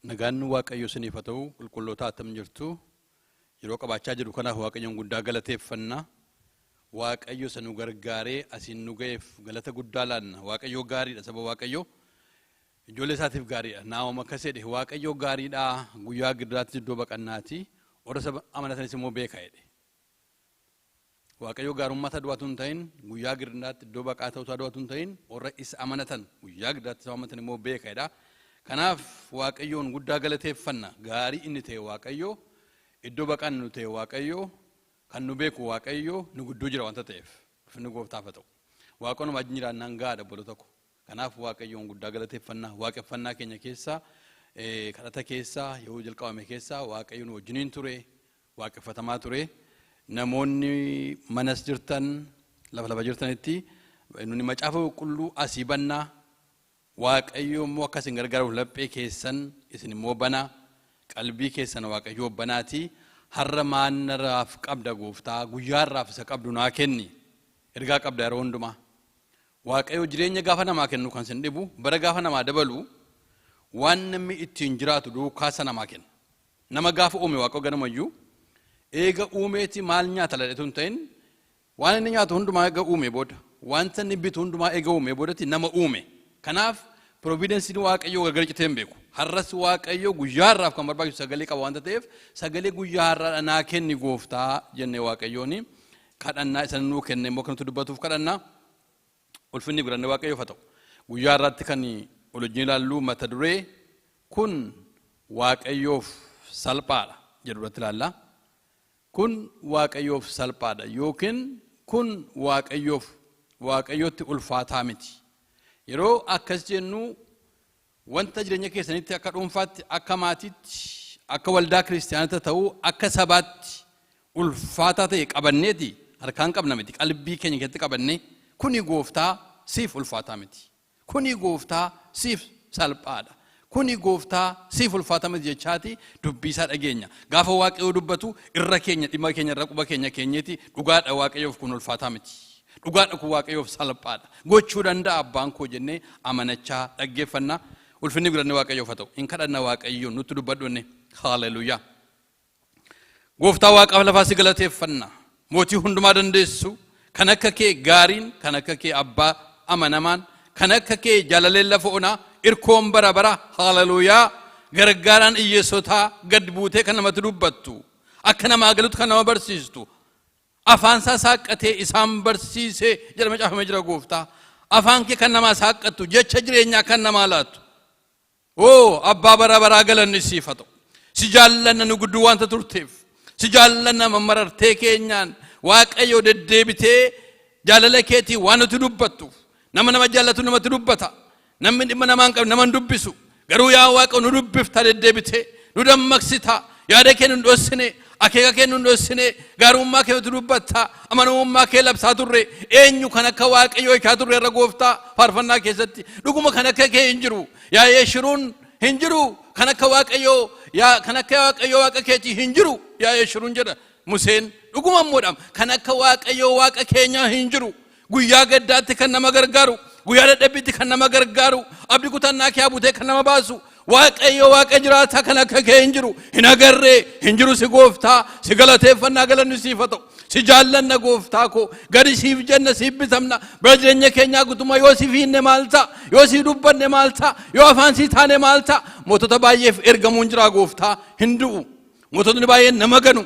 Nagaan Waaqayyo isiniif haa ta'u. Qulqulloota, attam jirtu? Yeroo qabaachaa jiru kanaaf Waaqayyoon guddaa galateeffanna. Waaqayyo isa nu gargaaree asiin nu ga'eef galata guddaa laanna. Waaqayyo gaariidha, saba Waaqayyo. Ijoollee isaatiif gaariidha. Naa'om akkas jedhe: "Waaqayyo gaariidha, guyyaa gidiraatti iddoo baqannaati, warra isa amanatanis immoo beeka" jedhe. Waaqayyo gaarummaa isaa duwwaatu hin ta'in, guyyaa gidiraatti iddoo baqaa ta'uu isaa duwwaatu hin ta'in, warra isa amanatan, guyyaa gidiraatti isa amanatan immoo beeka jedha. Kanaaf Waaqayyoon guddaa galateeffanna. Gaarii inni ta'e Waaqayyo, iddoo baqaan nu ta'e Waaqayyo, kan nu beeku Waaqayyo nu gidduu jira wanta ta'eef, ulfinni gooftaaf haa ta'u. Waaqonni wajjin jiraannaan gahaadha, obbolo tokko. Kanaaf Waaqayyoon guddaa galateeffanna. Waaqeffannaa keenya keessaa, kadhata keessaa, yeroo jalqabame keessaa Waaqayyo nu wajjiniin ture, waaqeffatamaa ture. Namoonni manas jirtan, lafa lafa jirtanitti, nuni macaafa qulqulluu asii bannaa. Waaqayyo immoo akka isin gargaaruuf laphee keessan isin immoo banaa, qalbii keessan Waaqayyoo banaati. Har'a maannaraaf qabda, gooftaa? Guyyaarraaf isa qabdu naa kenni. Ergaa qabda yeroo hundumaa. Waaqayyo jireenya gaafa namaa kennu, kan isin dhibu, bara gaafa namaa dabalu, waan namni ittiin jiraatu duukaasa namaa kenna. Nama gaafa uume Waaqayyo ganamayyuu eega uumeeti maal nyaata ladhetu hin ta'in, waan inni nyaatu hundumaa eega uume booda, wanta inni bitu hundumaa eega uume boodatti nama uume. Kanaaf providenceiin Waaqayyoo gargar citee hin beeku. Har'as Waaqayyo guyyaa har'aaf kan barbaachisu sagalee qaba wanta ta'eef, "Sagalee guyyaa har'aadha naa kenni, gooftaa" jennee Waaqayyooni kadhannaa. Isa nuu kenne immoo kan nuti dubbatuuf kadhannaa. Ulfinni biranne Waaqayyoof haa ta'u. Guyyaa har'aatti kan ol wajjin ilaallu mata duree "Kun Waaqayyoof salphaadha" jedhu irratti ilaalla. Kun Waaqayyoof salphaadha yookiin kun Waaqayyootti ulfaataa miti. Yeroo akkas jennu, wanta jireenya keessanitti akka dhuunfaatti, akka maatiitti, akka waldaa kiristaanota ta'uu, akka sabaatti ulfaataa ta'e qabanneeti harkaan qabna miti, qalbii keenya keessatti qabannee, kuni gooftaa siif ulfaataa miti. Kuni gooftaa siif salphaadha. Kuni gooftaa siif ulfaataa miti jechaati dubbii isaa dhageenya. Gaafa Waaqayyoo dubbatu irra keenya, dhimma keenya irra quba keenya keenyeeti, dhugaadha, Waaqayyoof kun ulfaataa miti. Dhugaadha, kun Waaqayyoof salphaadha. Gochuu danda'a abbaan koo jennee amanachaa dhaggeeffanna. Ulfinni biranni Waaqayyoof haa ta'u. Hin kadhanna, Waaqayyoon nutti dubbadhu inni. Haaleluyyaa. Gooftaa waaqaaf lafaa, si galateeffanna. Mootii hundumaa dandeessu, kan akka kee gaariin, kan akka kee abbaa amanamaan, kan akka kee jaalaleen lafa onaa, irkoon bara bara, haaleluyyaa, gargaaraan hiyyeessotaa, gad buutee kan namatti dubbattu, akka namaa galutti kan nama barsiistu, afaan isaa saaqqatee isaan barsiisee jedhame caafamee jira, gooftaa. Afaan kee kan namaa saaqqattu, jecha jireenyaa kan namaa laattu. Oo abbaa bara baraa, galanni siif haa ta'u. Si jaallanna, nu gidduu wanta turteef. Si jaallanna, mammarartee keenyaan Waaqayyo deddeebitee jaalala keetii waan nuti dubbattuuf. Nama nama jaallatu namatti dubbata. Namni dhimma namaa hin qabne nama hin dubbisu. Garuu yaa Waaqa, nu dubbifta deddeebitee. Nu dammaqsita. Yaada kee nu hin dhossine. Akeeka kee nu hin dhossine. Gaarummaa kee nuti dubbatta. Amanamummaa kee labsaa turre. Eenyu kan akka Waaqayyoo jechaa turre irra, gooftaa, faarfannaa keessatti. Dhuguma kan akka kee hin jiru. Yaa Yeeshiruun, hin jiru. Kan akka Waaqayyoo, yaa kan akka Waaqayyoo Waaqa keetii hin jiru. Yaa Yeeshiruun, jedha Museen. Dhuguma immoodha. Kan akka Waaqayyoo Waaqa keenyaa hin jiru. Guyyaa gaddaatti kan nama gargaaru, guyyaa dadhabbiitti kan nama gargaaru, abdii kutannaa kee butee kan nama baasu, Waaqayyo Waaqa jiraataa, kan akka kee hin jiru, hin agarree, hin jiru. Si gooftaa, si galateeffannaa, galanni siif haa ta'u. Si jaallanna, gooftaa koo, gadi siif jenna, siif bitamna. Bara jireenya keenyaa guutummaa yoo siif hinne maal ta'a? Yoo siif dubbanne maal ta'a? Yoo afaan sii taane maal ta'a? Mootota baay'eef ergamuun jira, gooftaa, hin du'u. Moototni baay'een nama ganu,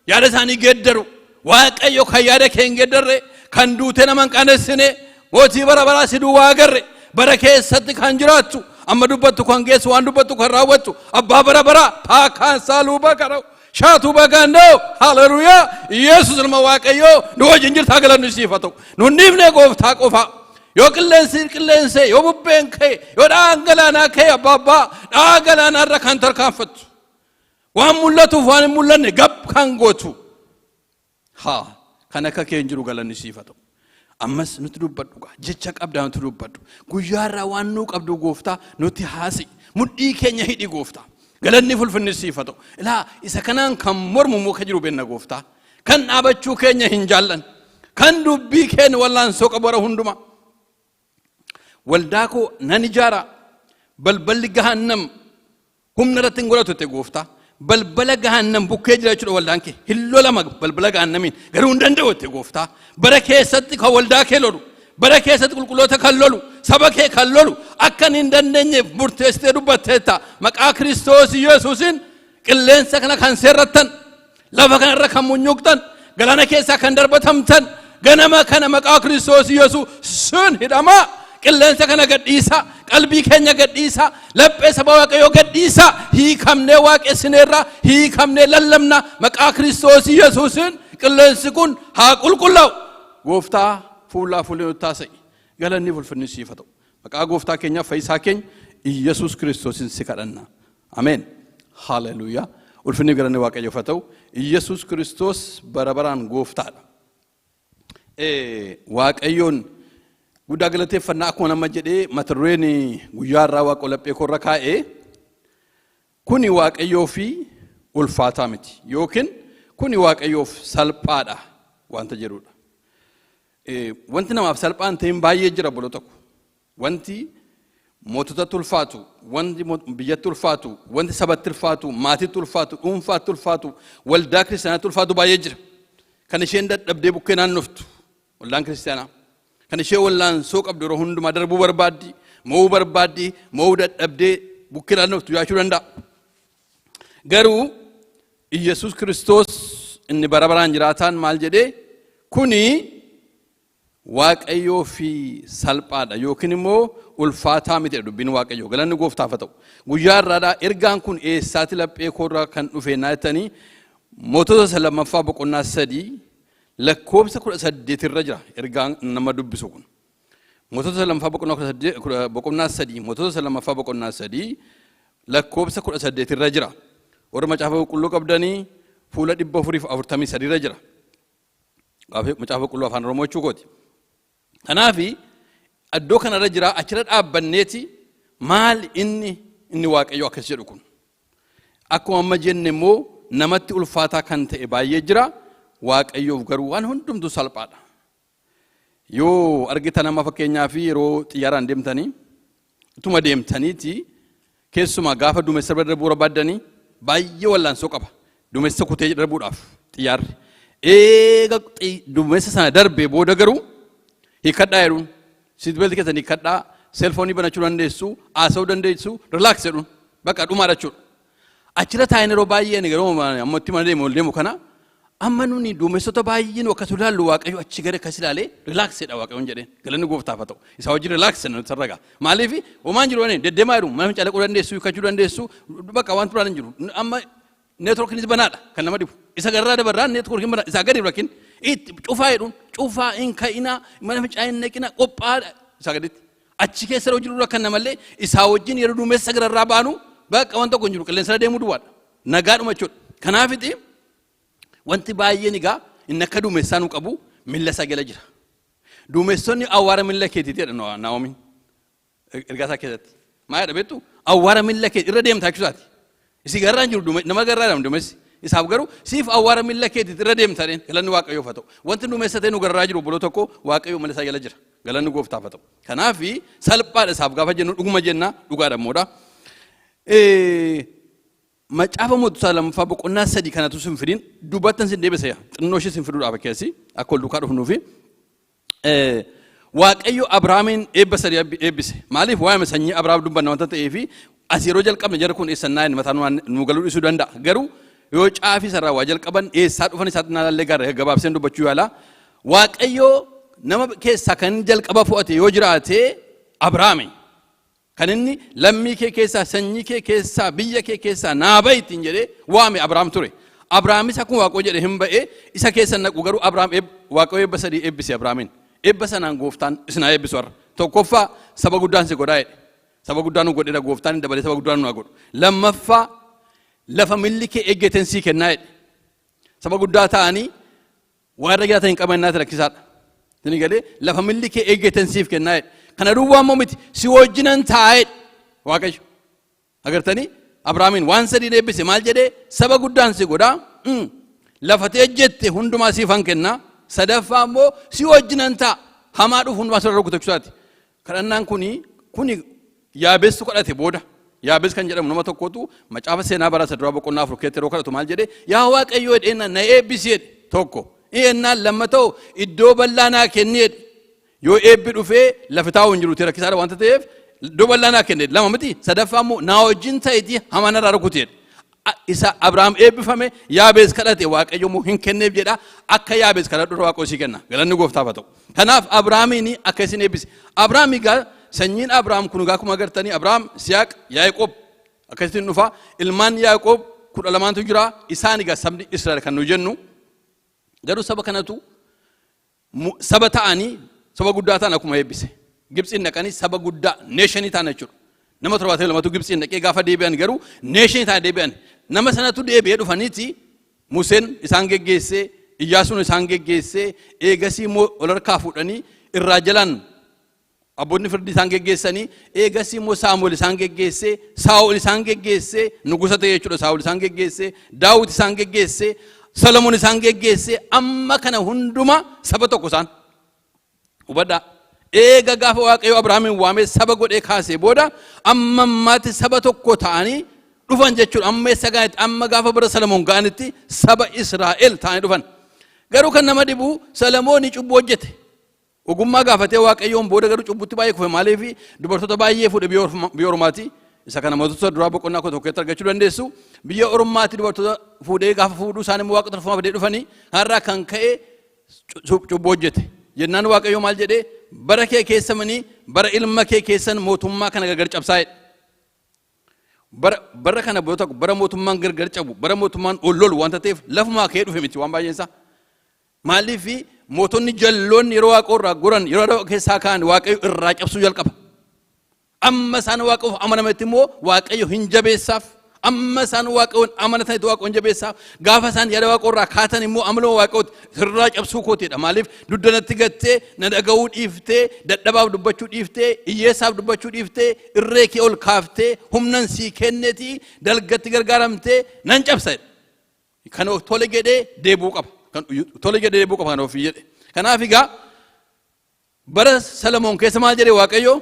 yaada isaanii geeddaru. Waaqayyo kan yaada kee hin geeddarre, kan duutee nama hin qaanessine, mootii bara baraa, si duwwaa agarre. Bara keessatti kan jiraattu, amma dubbattu kan geessu, waan dubbattu kan raawwattu, abbaa bara baraa, paakaan saaluu bakara'u shaatuu bagaandoo, haleluuyaa, Yesus ilma Waaqayyoo, nu wajjin jirtaa, galanni siif haa ta'u. Nu hin dhiifne, gooftaa qofa. Yoo qilleensi qilleensee, yoo bubbeen ka'e, yoo dha'aan galaanaa ka'e, abbaa abbaa, dha'aa galaanaa irra kan tarkaanfattu, waan mul'atuuf waan hin mul'anne gab kan gootu, haa kan akka kee hin jiru, galanni siif haa ta'u. Ammas nutti dubbadhu gaa, jecha qabdaa nutti dubbadhu. Guyyaarraa waan nuu qabdu, gooftaa, nutti haasi. Mudhii keenya hidhi, gooftaa. Galanni fulfinni siif haa ta'u. Ilaa, isa kanaan kan mormu muka jiru benna, gooftaa. Kan dhaabachuu keenya hin jaallan, kan dubbii keenya wallaansoo qabu bara hundumaa. Waldaa koo nan ijaara, balballi gahannam Humna irratti hin godhatu jette Gooftaa. Balbala gahaannam bukkee jira jechuudha waldaan kee. Hin lolama balbala gahaannamiin, garuu hin danda'u jette Gooftaa. Bara keessatti kan waldaa kee lolu, bara keessatti qulqulloota kan lolu, saba kee kan lolu akka inni hin dandeenyeef murteessitee dubbatteetta. Maqaa Kiristoos Yesuusiin qilleensa kana kan seerrattan, lafa kanarra kan munyuuqxan, galaana keessaa kan darbatamtan, ganama kana maqaa Kiristoos Yesuusiin hidhamaa. Qilleensa kana gadhiisaa, qalbii keenya gadhiisaa, laphee saba Waaqayyoo gadhiisaa. Hiikamnee waaqessineerra, hiikamnee lallabna. Maqaa Kiristoos Yesuusiin qilleensi kun haa qulqullaa'u. Gooftaa, fuulaa fuullee nutti taasa'i. Galanni ulfinni siif haa ta'u. Maqaa Gooftaa keenyaaf Fayyisaa keenya Iyyasuus Kiristoosiin si kadhanna. Ameen. Haleluuyaa. Ulfinni galanni Waaqayyoof haa ta'u. Iyyasuus Kiristoos bara baraan Gooftaadha. Waaqayyoon guddaa galateeffannaa. Akkuma nama jedhee, mata dureen guyyaa irraa Waaqa laphee koorra kaa'ee kuni Waaqayyoo fi ulfaataa miti yookiin kuni Waaqayyoof salphaadha wanta jedhudha. Wanti namaaf salphaan ta'in baay'ee jira, bolo tokko. Wanti moototatti ulfaatu, wanti biyyatti ulfaatu, wanti sabatti ulfaatu, maatitti ulfaatu, dhuunfaatti ulfaatu, waldaa kiristaanaatti ulfaatu baay'ee jira. Kan isheen dadhabdee bukkee naannoftu waldaan kiristaanaa. Kan ishee wallaansoo qabdu, yeroo hundumaa darbuu barbaaddi, mo'uu barbaaddi, mo'uu dadhabdee bukkee naannoftu jiraachuu danda'a. Garuu Iyyasuus Kiristoos inni bara baraan jiraataan maal jedhee? Kuni Waaqayyoo fi salphaadha yookiin immoo ulfaataa miti dubbiin Waaqayyoo. Galanni Gooftaaf haa ta'u. Guyyaa har'aadhaa ergaan kun eessaati laphee koorraa kan dhufe naa jettanii, Mootota isa lammaffaa boqonnaa 3 lakkoofsa 18 irra jira ergaan nama dubbisu kun. Mootota isa lammaffaa boqonnaa boqonnaa 3, Mootota isa lammaffaa boqonnaa 3 lakkoofsa 18 irra jira. Warra Macaafa Qulqulluu qabdanii fuula 443 irra jira. Macaafa Qulqulluu Afaan Oromoo jechuu kooti. Kanaafi iddoo kanarra jira, achirra dhaabbanneeti maal inni Waaqayyo akkas jedhu kun. Akkuma amma jenne immoo, namatti ulfaataa kan ta'e baay'ee jira. Waaqayyoof garuu waan hundumtuu salphaadha. Yoo argitan, amma fakkeenyaaf yeroo xiyyaaraan deemtanii, utuma deemtaniiti, keessumaa gaafa duumessa bira darbuu barbaaddanii, baay'ee wallaansoo qaba. Duumessa kutee darbuudhaaf xiyyaarri. Eega duumessa sana darbee booda garuu hiikkadhaa jedhuun, seatbelt keessan hiikkadhaa, cell phone banachuu dandeessu, haasa'uu dandeessu, relax jedhuun, bakka dhumaadha jechuudha. Achirra taa'een yeroo baay'ee ani garuu ammatti mana deemu ol deemu kana, amma nuni duumessota baay'ee nu akkas ilaallu, Waaqayyo achi gara akkas ilaalee relax jedha Waaqayyoon jedheen. Galanni Gooftaaf haa ta'u. Isaa wajjin relax nuti sarraga. Maaliif? Homaan jiru, ani deddeemaa jiru, mana calaquu dandeessu, hiikkachuu dandeessu, bakka wanti biraan hin jiru. Amma networkiinis banaadha kan nama dhibu. Isa garraa dabarraan networkiin banaa, isaa gadi rakkin itti cufaa jedhuun, cufaa hin ka'inaa, mana fincaa'ii hin naqinaa, qophaa'aadha isaa gaditti. Achi keessa yeroo jiru rakkan namallee isaa wajjin yeroo duumessa gararraa baanu, bakka waan tokko hin jiru, qilleensa deemuu duwwaadha. Nagaadhuma jechuudha. Kanaafiti wanti baay'een egaa inni akka duumessaa nu qabu miilla isaa jala jira. Duumessonni awwaara miilla keetiiti jedha Naa'omiin ergaa isaa keessatti. Maal jedha beektu? Awwaara miilla kee irra deemtaa jechuusaati. Isii garraa hin jiru, nama garraa jedhamu duumessi. Isaaf garuu siif awwaara miilla keetiiti, irra deemtaa dheen. Galanni Waaqayyoof haa ta'u. Wanti duumessa ta'e nu garraa jiru, obboloo tokko, Waaqayyo mala isaa jala jira. Galanni Gooftaaf haa ta'u. Kanaafi salphaadha isaaf gaafa jennu dhuguma jenna, dhugaadha immoodha. Macaafa Moototaa lammaffaa boqonnaa 3 kanatu sin fidin, dubattan sin deebisa, xinnoo ishee sin fiduudhaaf keessi akka ol duukaa dhufnuufi. Waaqayyo Abrahaamiin eebba sadii eebbise. Maaliif? Waa'ee sanyii Abrahaam dubbanna wanta ta'eefi, as yeroo jalqabne jarri kun eessannaa inni mataa nu galuu dhiisuu danda'a. Garuu yoo caafii sarara waa jalqaban eessaa dhufan isaatti naalaallee gara gabaabseen dubbachuu yaala. Waaqayyo nama keessaa kan inni jalqaba fo'ate yoo jiraate Abrahaami. Kan inni lammii kee keessaa, sanyii kee keessaa, biyya kee keessaa naa ba'i ittiin jedhee waame Abrahaam ture. Abrahaamis akkuma Waaqayyo jedhe hin ba'e. Isa keessa naqu garuu Abrahaam Waaqayyo eebba sadii eebbise Abrahaamin. Eebba sanaan Gooftaan isin haa eebbisu har'a. Tokkoffaa, saba guddaan si godhaa jedhe. Saba guddaa nu godheera Gooftaan, dabalee saba guddaa nu haa godhu. Lammaffaa, lafa milli kee eeggatan sii kennaa jedhe. Saba guddaa ta'anii waa irra jiraatan hin qaban naati rakkisaadha. Isin galee, lafa milli kee eeggatan siif kennaa jedhe. Kana duwwaa immoo miti, si wajjinan taa'ee jedhe Waaqayyo. Agartanii, Abrahaamiin waan sadiin eebbise. Maal jedhee? Saba guddaan si godhaa. Lafa ta'e jette hundumaa siifan kennaa. Sadaffaa immoo si wajjinan ta'a. Hamaa dhufu hundumaa sirra rukutachuusaati. Kadhannaan kuni yaabessu kadhate booda. Yaabees kan jedhamu nama tokkotu Macaafa Seenaa bara isa duraa boqonnaa 4 keessatti yeroo kadhatu maal jedhe? Yaa Waaqayyo jedheenna na eebbisi jedhe tokko. Ennaan lammatoo iddoo bal'aa naa kenni jedhe. Yoo eebbi dhufee lafi taa'u hin jiruti rakkisaadha wanta ta'eef iddoo bal'aa naa kenne lama miti, sadaffaa immoo naa wajjin ta'itii hamaa narraa rukuti jedhe. Isa Abrahaam eebbifame Yaabees kadhate, Waaqayyo immoo hin kenneef jedha. Akka Yaabees kadhadhu irra Waaqayyo sii kenna. Galanni gooftaaf haa ta'u. Kanaaf Abrahaamiin akka isin eebbise. Abrahaam egaa sanyiin Abrahaam kun egaa akkuma agartanii Abrahaam, Siyaaq, Yaaqoob akkasittiin dhufa. Ilmaan Yaaqoob 12tu jira. Isaan egaa sabni Israa'el kan nu jennu. Garuu saba kanatu saba ta'anii saba guddaa ta'an akkuma eebbise. Gibxiin dhaqanii saba guddaa nation ta'an jechuudha. Nama 72tu Gibxiin dhaqee gaafa deebi'an garuu nation ta'an deebi'an. Nama sanatu deebi'ee dhufaniiti Museen isaan geggeessee, Iyyaasuun isaan geggeessee, eegasii immoo ol harkaa fuudhanii irraa jalaan abboonni firdii isaan geggeessanii, eegasii immoo Saamu'eel isaan geggeessee, Saa'ol isaan geggeessee nugusa ta'e jechuudha. Saa'ol isaan geggeessee, Daawit isaan geggeessee, Solomoon isaan geggeessee, amma kana hundumaa saba tokko isaan. Hubadhaa. Eega gaafa Waaqayyo Abrahaamiin waamee saba godhee kaasee booda amma ammaatti saba tokko ta'anii dhufan jechuudha. Amma eessa ga'anitti? Amma gaafa bara Solomoon ga'anitti saba Israa'el ta'anii dhufan. Garuu kan nama dhibu Solomoon cubbuu hojjete. Ogummaa gaafatee Waaqayyoon booda garuu cubbutti baay'ee kufe. Maaliif? Dubartoota baay'ee fuudhe biyya ormaati. Isa kana Mootota Duraa boqonnaa 11tti argachuu dandeessu. Biyya ormaati dubartoota fuudhee gaafa fuudhuu isaan immoo waaqa tolfamaa fidee dhufanii har'aa kan ka'e cubbuu hojjete. Jennaan Waaqayyo maal jedhee? Bara kee keessa manii bara ilma kee keessan mootummaa kana gargar cabsaa jedhe. Bara kana booda tokko bara mootummaan gargar cabu, bara mootummaan ol lolu wanta ta'eef lafumaa ka'ee dhufe miti waan baay'een isaa. Maaliif? Mootonni jalloonni yeroo Waaqayyo irraa goran, yeroo keessaa ka'an, Waaqayyo irraa cabsuu jalqaba. Amma isaan Waaqayyoof amanamanitti immoo Waaqayyo hin jabeessaaf. Amma isaan Waaqayyoon amanatanitti Waaqayyo hin jabeessaaf. Gaafa isaan yaada Waaqayyoo irraa kaatan immoo amaluma Waaqayyooti sirraa cabsuu kootiidha. Maaliif? Dugda natti gattee, na dhaga'uu dhiiftee, dadhabaaf dubbachuu dhiiftee, hiyyeessaaf dubbachuu dhiiftee, irree kee ol kaaftee, humnan sii kennetii dalgatti gargaaramtee nan cabsa jedha. Kan of tole jedhee deebi'uu qaba. Kan tole jedhee deebi'uu qaba kan ofii jedhe. Kanaaf egaa bara Salamoon keessa maal jedhe Waaqayyo?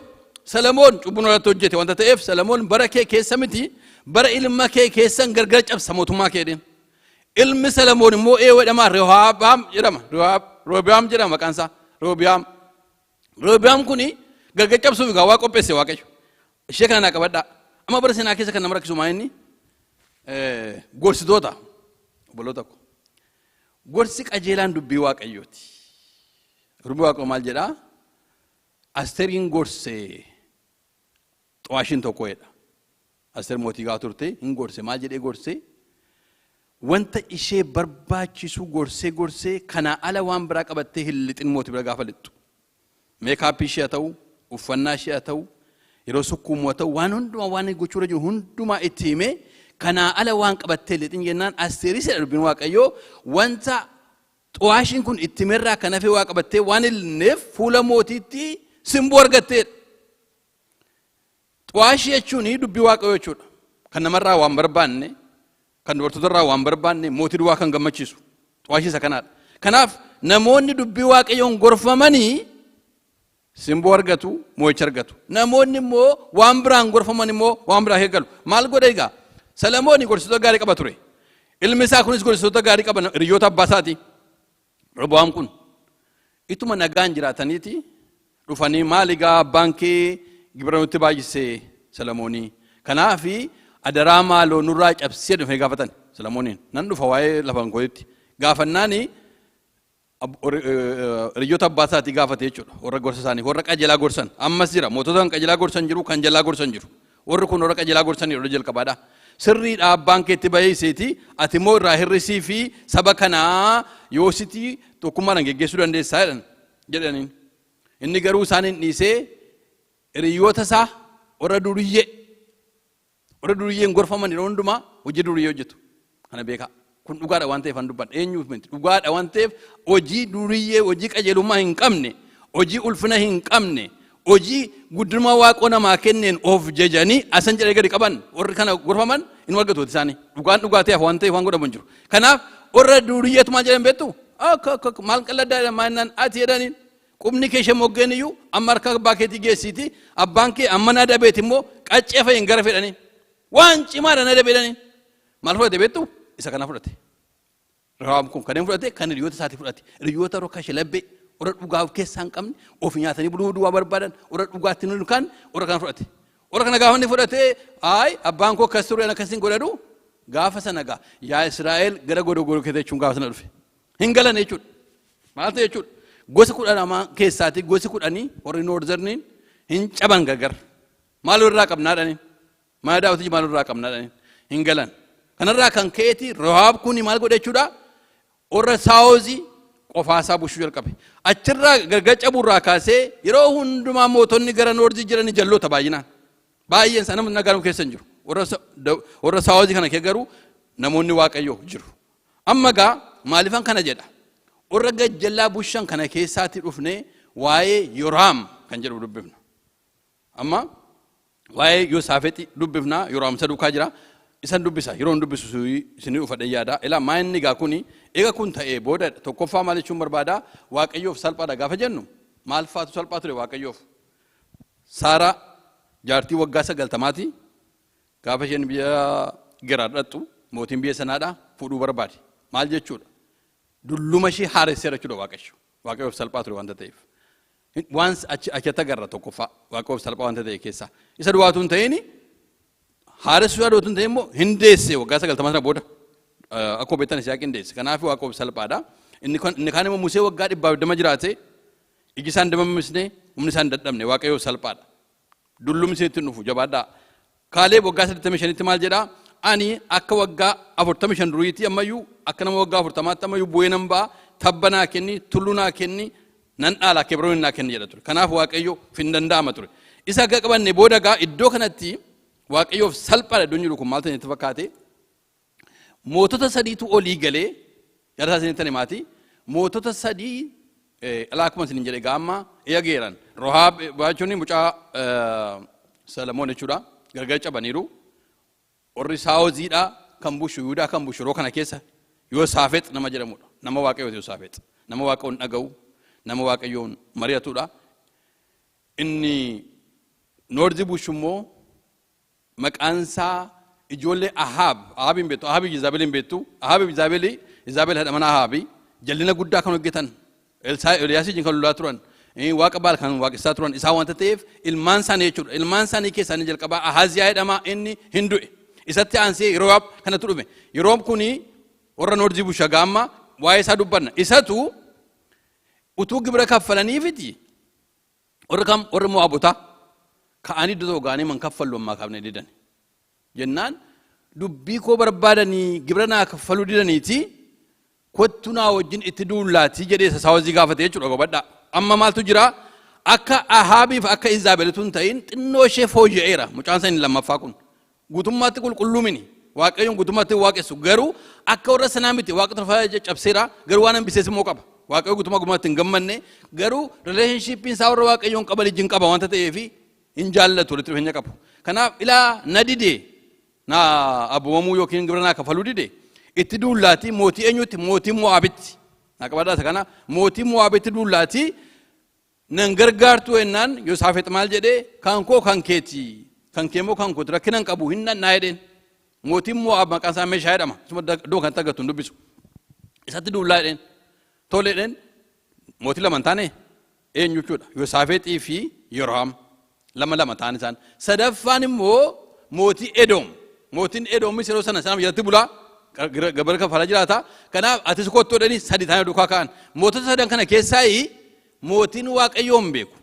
Salamoon cubbuu irratti hojjete wanta ta'eef Salamoon bara kee keessa miti, bara ilma kee keessan gargar cabsa mootummaa kee jedheen. Ilmi Salamoon immoo eewoo jedhama? Rehoobiyaam jedhama. Rehoobiyaam jedhama maqaan isaa. Rehoobiyaam. Rehoobiyaam kuni gargar cabsuuf egaa waa qopheesse Waaqayyo. Ishee kana naa qabadhaa. Amma bara seenaa keessa kan nama rakkisu maa inni gorsitoota, obboloota ko. Gorsi qajeelaan dubbii Waaqayyooti. Dubbii Waaqayyoo maal jedhaa? Asteriin gorse xawaashiin tokko jedha. Aster mootii gaa turte hin gorse. Maal jedhee gorse? Wanta ishee barbaachisu gorsee gorsee kanaa ala waan biraa qabattee hin lixin mootii bira gaafa lixxu. Makeup ishee haa ta'u, uffannaa ishee haa ta'u, yeroo sukkuumu haa ta'u, waan hundumaa waan gochuurra jiru hundumaa itti himee kanaa ala waan qabattee lixin jennaan Asteeris jedha dubbiin Waaqayyoo wanta xuwaashiin kun itti himerraa kan hafe waa qabattee waan hin lixneef fuula mootiitti simboo argatteedha. Xuwaashii jechuun dubbii Waaqayyoo jechuudha. Kan namarraa waan barbaanne, kan dubartootarraa waan barbaanne, mootii duwwaa kan gammachiisu. Xuwaashii isa kanaadha. Kanaaf namoonni dubbii Waaqayyoon gorfamanii simboo argatu, moo'icha argatu. Namoonni immoo waan biraan gorfaman immoo waan biraa eegalu. Maal godhe egaa? Salamooni gorsitoota gaarii qaba ture. Ilmi isaa kunis gorsitoota gaarii qaba, hiriyoota abbaa isaati. Robo'aam kun ituma nagaan jiraataniiti dhufanii maal egaa abbaan kee gibira nutti baay'ise Salamoonii. Kanaaf adaraa maaloo nurraa cabsee dhufee gaafatan Salamooniin. Nan dhufa waa'ee lafa kootitti. Gaafannaani hiriyoota abbaa isaatii gaafate jechuudha. Warra gorsa isaanii, warra qajeelaa gorsan. Ammas jira. Mootota kan qajeelaa gorsan jiru, kan jalaa gorsan jiru. Warri kun warra qajeelaa gorsan yeroo jalqabaadha. Sirriidha, abbaan keetti bahee iseeti ati immoo irraa hir'isii fi saba kanaa yoo sitti tokkummaadhaan geggeessuu dandeessaa jedhan jedhaniin. Inni garuu isaan hin dhiisee hiriyoota isaa warra duriyyee, warra duriyyeen gorfaman yeroo hundumaa hojii duriyyee hojjetu. Kana beekaa. Kun dhugaadha waan ta'eef an dubbadha. Eenyuuf miti. Dhugaadha waan ta'eef hojii duriyyee, hojii qajeelummaa hin qabne, hojii ulfina hin qabne, hojii guddinuma Waaqoo namaa kenneen of jajanii asan jedhee gadi qaban warri kana gorfaman hin argatu isaanii. Dhugaan dhugaa ta'eef waan ta'eef waan godhamu hin jiru. Kanaaf warra duriyyeetu maal jedhan beektu? Akka akka maal qalladdaa jedhan maal ati jedhaniin qubni kee ishee moggeen iyyuu amma harka abbaa keetii geessiiti abbaan kee amma na dabeeti immoo qaccee fa'iin gara fedhanii. Waan cimaadha na dabeedhani. Maal fudhate beektu? Isa kana fudhate. Rehoboam kun kanneen fudhate, kan hiriyoota isaatii fudhate. Hiriyoota warra kashlabbee, warra dhugaa of keessaa hin qabne, ofii nyaatanii buluu duwwaa barbaadan, warra dhugaatti hin kan warra kana fudhate. Warra kana gaafa inni fudhate, "Ayi, abbaan koo akkas ture, akkasiin godhadhu," gaafa sana gaa "Yaa Israa'el, gara godoo godoo keessa" jechuun gaafa sana dhufe. Hin galan jechuudha. Maal ta'e jechuudha? Gosa 12 keessaati gosi 10 warri northerniin hin caban gargar. Maal irraa qabnaa dhaniin? Mana daawwitii maal irraa qabnaa dhaniin? Hin galan. Kanarraa kan ka'eeti Rehoboam kun maal godhe jechuudha? Warra southii qofaasaa bushuu jalqabe. Achirraa gargar cabuurraa kaasee yeroo hundumaa mootonni gara northii jiran jalloota baay'inaan. Baay'een isaa namni nagaa keessa hin jiru. Warra southii kana kee garuu namoonni Waaqayyoo jiru. Amma gaa maaliifan kana jedha? Warra gajjallaa bushan kana keessaatti dhufnee waa'ee Yoraam kan jedhu dubbifna. Amma waa'ee Yosaafexi dubbifna. Yoraam isa duukaa jira. Isan dubbisa, yeroo hin dubbisu isinii dhufadhe yaada. Ilaa, maa inni gaa kuni eega kun ta'ee booda, tokkoffaa maal jechuun barbaada? Waaqayyoof salphaadha gaafa jennu maal faatu salphaa ture Waaqayyoof? Saaraa jaartii waggaa 90ti gaafa isheen biyya Geraar dhaqxu, mootiin biyya sanaadha fuudhuu barbaade. Maal jechuudha? Dulluma ishee haaresseera jechuudha Waaqayyo. Waaqayyoof salphaa ture wanta ta'eef. Waan achi achitti agarra tokkoffaa Waaqayyoof salphaa wanta ta'e keessaa. Isa duwwaatu hin ta'in, haaressuu yaadootu hin ta'in immoo hin deesse waggaa 90 sana booda. Akkuma beektan Isiyaaq hin deesse. Kanaaf Waaqayyoof salphaadha. Inni kaan immoo Musee waggaa 120 jiraate, iji isaan damammisne, humni isaan dadhabne, Waaqayyoof salphaadha. Dullumni isinitti hin dhufu, jabaadhaa. Kaaleeb waggaa 85tti maal jedhaa? "Ani akka waggaa 45 duriitti ammayyuu, akka nama waggaa 40tti ammayyuu bu'ee nan ba'a, tabba naa kenni, tulluu naa kenni, nan dhaala, Kebroon naa kenni," jedha ture. Kanaaf Waaqayyo hin danda'ama ture. Isa akka qabanne booda gaa iddoo kanatti Waaqayyoof salphaadha iddoon jiru kun maal ta'e itti fakkaate? Mootota sadiitu olii galee yaada isaa isinitti himaati. Mootota sadii alaa akkuma isin jedhe gaamma eegeeran. Rohaab jechuun mucaa Salamoon jechuudha. Gargar cabaniiru. Warri southiidha kan bushu, Yihudaa kan bushu yeroo kana keessa Yosaafex nama jedhamudha. Nama Waaqayyooti Yosaafex. Nama Waaqayyoon dhaga'u, nama Waaqayyoon mari'atudha. Inni northii bushu immoo maqaan isaa ijoollee Ahaab, Ahaab hin beektu, Ahaab Izaabel hin beektu, Ahaab Izaabel, Izaabel haadha mana Ahaabi, jallina guddaa kan hojjetan, Eeliyaas wajjin kan lolaa turan, waaqa Baal kan waaqessaa turan isaan wanta ta'eef ilmaan isaanii jechuudha. Ilmaan isaanii keessaa inni jalqabaa Ahaaziyaa jedhama, inni hin du'e. Isatti aansee Yeroob kanatu dhufe. Yeroob kuni warra northii busha gaamma waa'ee isaa dubbanna. Isatu utuu gibira kaffalaniifiti warri kam, warri Mo'aabotaa ka'anii iddoo tokko ga'anii man kaffallu ammaa kaafne didan. Jennaan, "Dubbii koo barbaadanii gibira naa kaffaluu didaniiti, kottu naa wajjin itti duullaatii," jedhee isa southii gaafate jechuudha gobadhaa. Amma maaltu jira? Akka Ahaabiif akka Izaabelitu hin ta'in, xinnoo ishee fooyya'eera mucaan isaa inni lammaffaa kun. Guutummaatti qulqulluu mini. Waaqayyoon guutummaatti hin waaqessu, garuu akka warra sanaa miti. Waaqa tolfaa cabseera, garuu waan hambisees immoo qaba. Waaqayyo guutummaa guutummaatti hin gammanne, garuu relationshipiin isaa warra Waaqayyoon qaban wajjin qaba wanta ta'eef hin jaallatu, walitti dhufeenya qabu. Kanaaf, "Ilaa, na dide, na abboomamuu yookiin gibira naa kafaluu dide, itti duullaatii mootii eenyutti, mootii Mo'aabitti naa qabadhaa isa kana, mootii Mo'aabitti duullaatii nan gargaartuu?" jennaan, Yosaafex maal jedhee? "Kan koo kan keeti, kan kee immoo kan kooti, rakkina hin qabu, hin dhannaa," jedheen. Mootiin Mo'aab maqaan isaa Meeshaa jedhama. Isuma iddoo kanatti argattu hin dubbisu. "Isatti duullaa," jedheen. "Tole," jedheen. Mootii lama hin taane eenyu jechuudha? Yosaafexii fi Yorohaam lama lama ta'an isaan. Sadaffaan immoo mootii Edoom. Mootiin Edoomis yeroo sana sana jalatti bulaa, gabara kafalaa jiraata. Kanaaf, "Atis kottu," jedhanii sadi ta'anii duukaa ka'an. Mootota sadan kana keessaa mootiin Waaqayyoon beeku,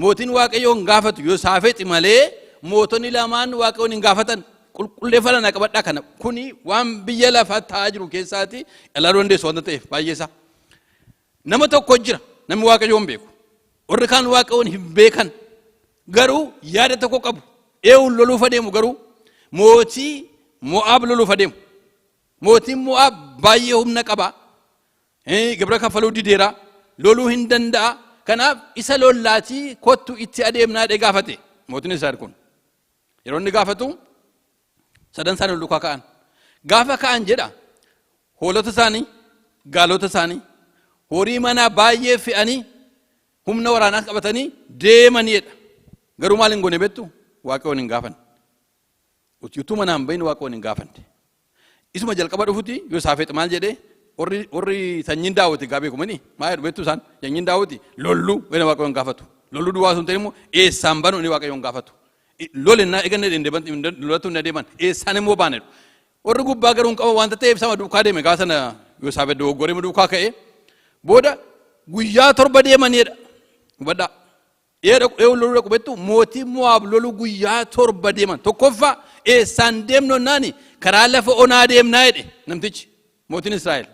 mootiin Waaqayyoon gaafatu Yosaafexi malee mootonni lamaan Waaqayyoon hin gaafatan. Qulqulleeffadha, qabadhaa kana. Kuni waan biyya lafaa ta'aa jiru keessaati ilaaluu dandeessu wanta ta'eef baay'ee isaa. Nama tokko jira, namni Waaqayyoon beeku. Warri kaan Waaqayyoon hin beekan. Garuu yaada tokko qabu. Eewuun loluuf adeemu? Garuu mootii Mo'aab loluuf adeemu. Mootiin Mo'aab baay'ee humna qaba. Gibira kaffaluu dideera. Loluu hin danda'a. Kanaaf, "Isa lollaatii kottu itti adeemnaa," jedhee gaafate mootiin Israa'el kun. Yeroo inni gaafatu sadan isaanii duukaa ka'an. Gaafa ka'an jedha, hoolota isaanii, gaalota isaanii, horii manaa baay'ee fe'anii, humna waraanaa qabatanii deemaniidha. Garuu maal hin goone beektu? Waaqayyoon hin gaafan. Utuu manaan bahin Waaqayyoon hin gaafanne. Isuma jalqaba dhufuti Yosaafex maal jedhee? Warri sanyiin Daawiti gaa beekumani maal jedhu beektu? Isaan sanyiin Daawiti lollu inni Waaqayyoon gaafatu. Lollu duwwaa sun ta'e immoo eessaan banu inni Waaqayyoon gaafatu. Lolinnaa eeganne lolatu hin adeeman, eessaan immoo baane jedhu. Warri gubbaa garuu hin qaban waanta ta'eef sama duukaa deeme. Gaafa sana Yosaafex dogoggoree duukaa ka'ee booda guyyaa 7 deemanidha. Hubadhaa. Eewu loluu dhaqu beektu? Mootii Mo'aab loluu guyyaa 7 deeman. Tokkoffaa, eessaan deemnu naani? Karaa lafa onaa deemnaa jedhe namtichi, mootiin Israa'el.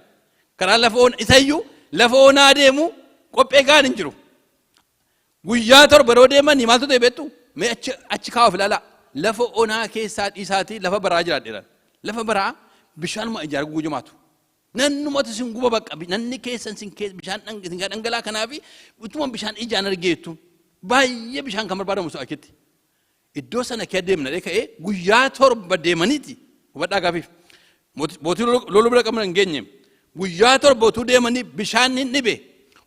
Karaa lafa onaa isayyuu lafa onaa deemu qophee gahaan hin jiru. Guyyaa 7 yeroo deemanii maaltu ta'e beektu? Mee achi kaa'uuf ilaalaa. Lafa onaa keessaa dhiisaatii lafa baraa jiraadheeran. Lafa baraa bishaanuma ijaaruu gujumaatu. Nannumatu isin guba bakka nanni keessan isin keessa bishaan isin dhangalaa, kanaafi utuma bishaan ijaan argeettu baay'ee bishaan kan barbaadamu sun achitti. Iddoo sana kee deemna dhee ka'ee guyyaa 7 deemaniiti, hubadhaa gaafiif. Mootii loluu bira qabna hin geenye. Guyyaa 7 utuu deemanii bishaan hin dhibe.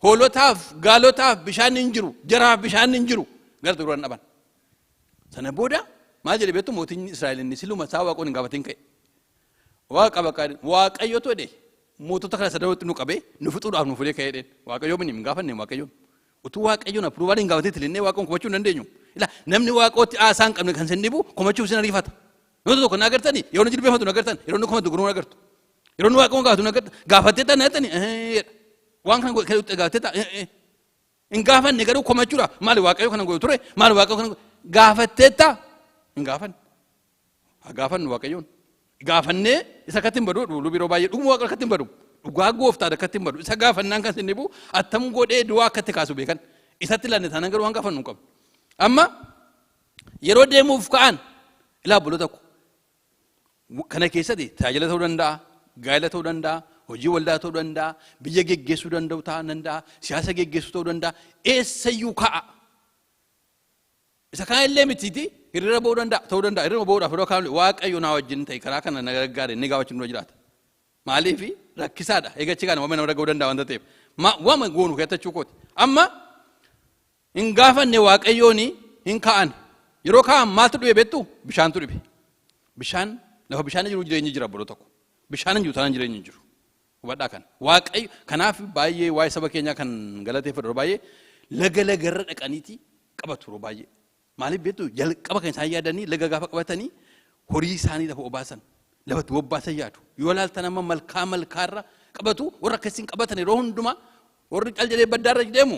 Hoolotaaf, gaalotaaf bishaan hin jiru, jaraaf bishaan hin jiru. Gara duraan dhaban. Sana booda maal jedhe beektu? Mootiin Israa'el inni siluma isaa Waaqoon hin gaafatin ka'e. Waaqa bakka Waaqayyotu jedhe mootota kana sadanitti nu qabee nu fixuudhaaf nu fudhee ka'ee jedheen. Waaqayyoo mini hin gaafanne Waaqayyoon. Utuu Waaqayyoon approval hin gaafatin tilinnee Waaqoon komachuu hin dandeenyu. Ila namni Waaqootti haasaa hin qabne kan sin dhibu komachuuf sin ariifata. Nama tokko na agartanii yeroo inni jilbeeffatu na agartan, yeroo inni komatu garuu na agartu. Yeroo inni Waaqoon gaafatu na agartan, gaafattee ta'a na jettanii jedha. Waan kana gaafattee ta'a. Hin gaafanne garuu komachuudha. Maali Waaqayyo kana godhu ture? Maali Waaqayyo kana gaafattee ta'a? Hin gaafanne. Haa gaafannu Waaqayyoon. Gaafannee isa akkatti hin badu lubi yeroo baay'ee dhuguma Waaqa akkatti hin badu. Dhugaa gooftaadha akkatti hin badu. Isa gaafannaan kan sin dhibu attam godhee du'aa akkatti kaasu beekan. Isatti ilaalle taanaan garuu waan gaafannu hin qabnu. Amma yeroo deemuuf ka'an, ilaa obboloota ko, kana keessatti tajaajila ta'uu danda'a, gaa'ela ta'uu danda'a, hojii waldaa ta'uu danda'a, biyya geggeessuu danda'u ta'uu danda'a, siyaasa geggeessuu ta'uu danda'a, eessayyuu ka'a. Isa kaan illee mitiiti, hiriira ba'uu danda'a, ta'uu danda'a. Hiriira ba'uudhaaf yeroo kaan Waaqayyo naa wajjin ta'e, karaa kana na gargaare inni gaafachuu nurra jiraata. Maaliif? Rakkisaadha. Eegachi kana waama nama dhaga'uu danda'a waanta ta'eef. Waama goonu keessatti kooti. Amma hin gaafanne Waaqayyoon, hin ka'an. Yeroo ka'an maaltu dhibe beektu? Bishaantu dhibe. Bishaan, lafa bishaan jiru jireenyi jira, obbolo tokko. Bishaan hin jiru taanaan jireenyi hin jiru. Hubadhaa kana. Waaqayyo kanaaf baay'ee waa'ee saba keenyaa kan galateeffatu yeroo baay'ee laga lagarra dhaqaniiti qabatu yeroo baay'ee. Maaliif beektu? Jalqaba kan isaan yaadanii laga gaafa qabatanii horii isaanii lafa obaasan, lafa itti bobbaasan yaadu. Yoo ilaaltan amma malkaa malkaarra qabatu. Warra akkasiin qabatan yeroo hundumaa, warri cal jedhee baddaarra deemu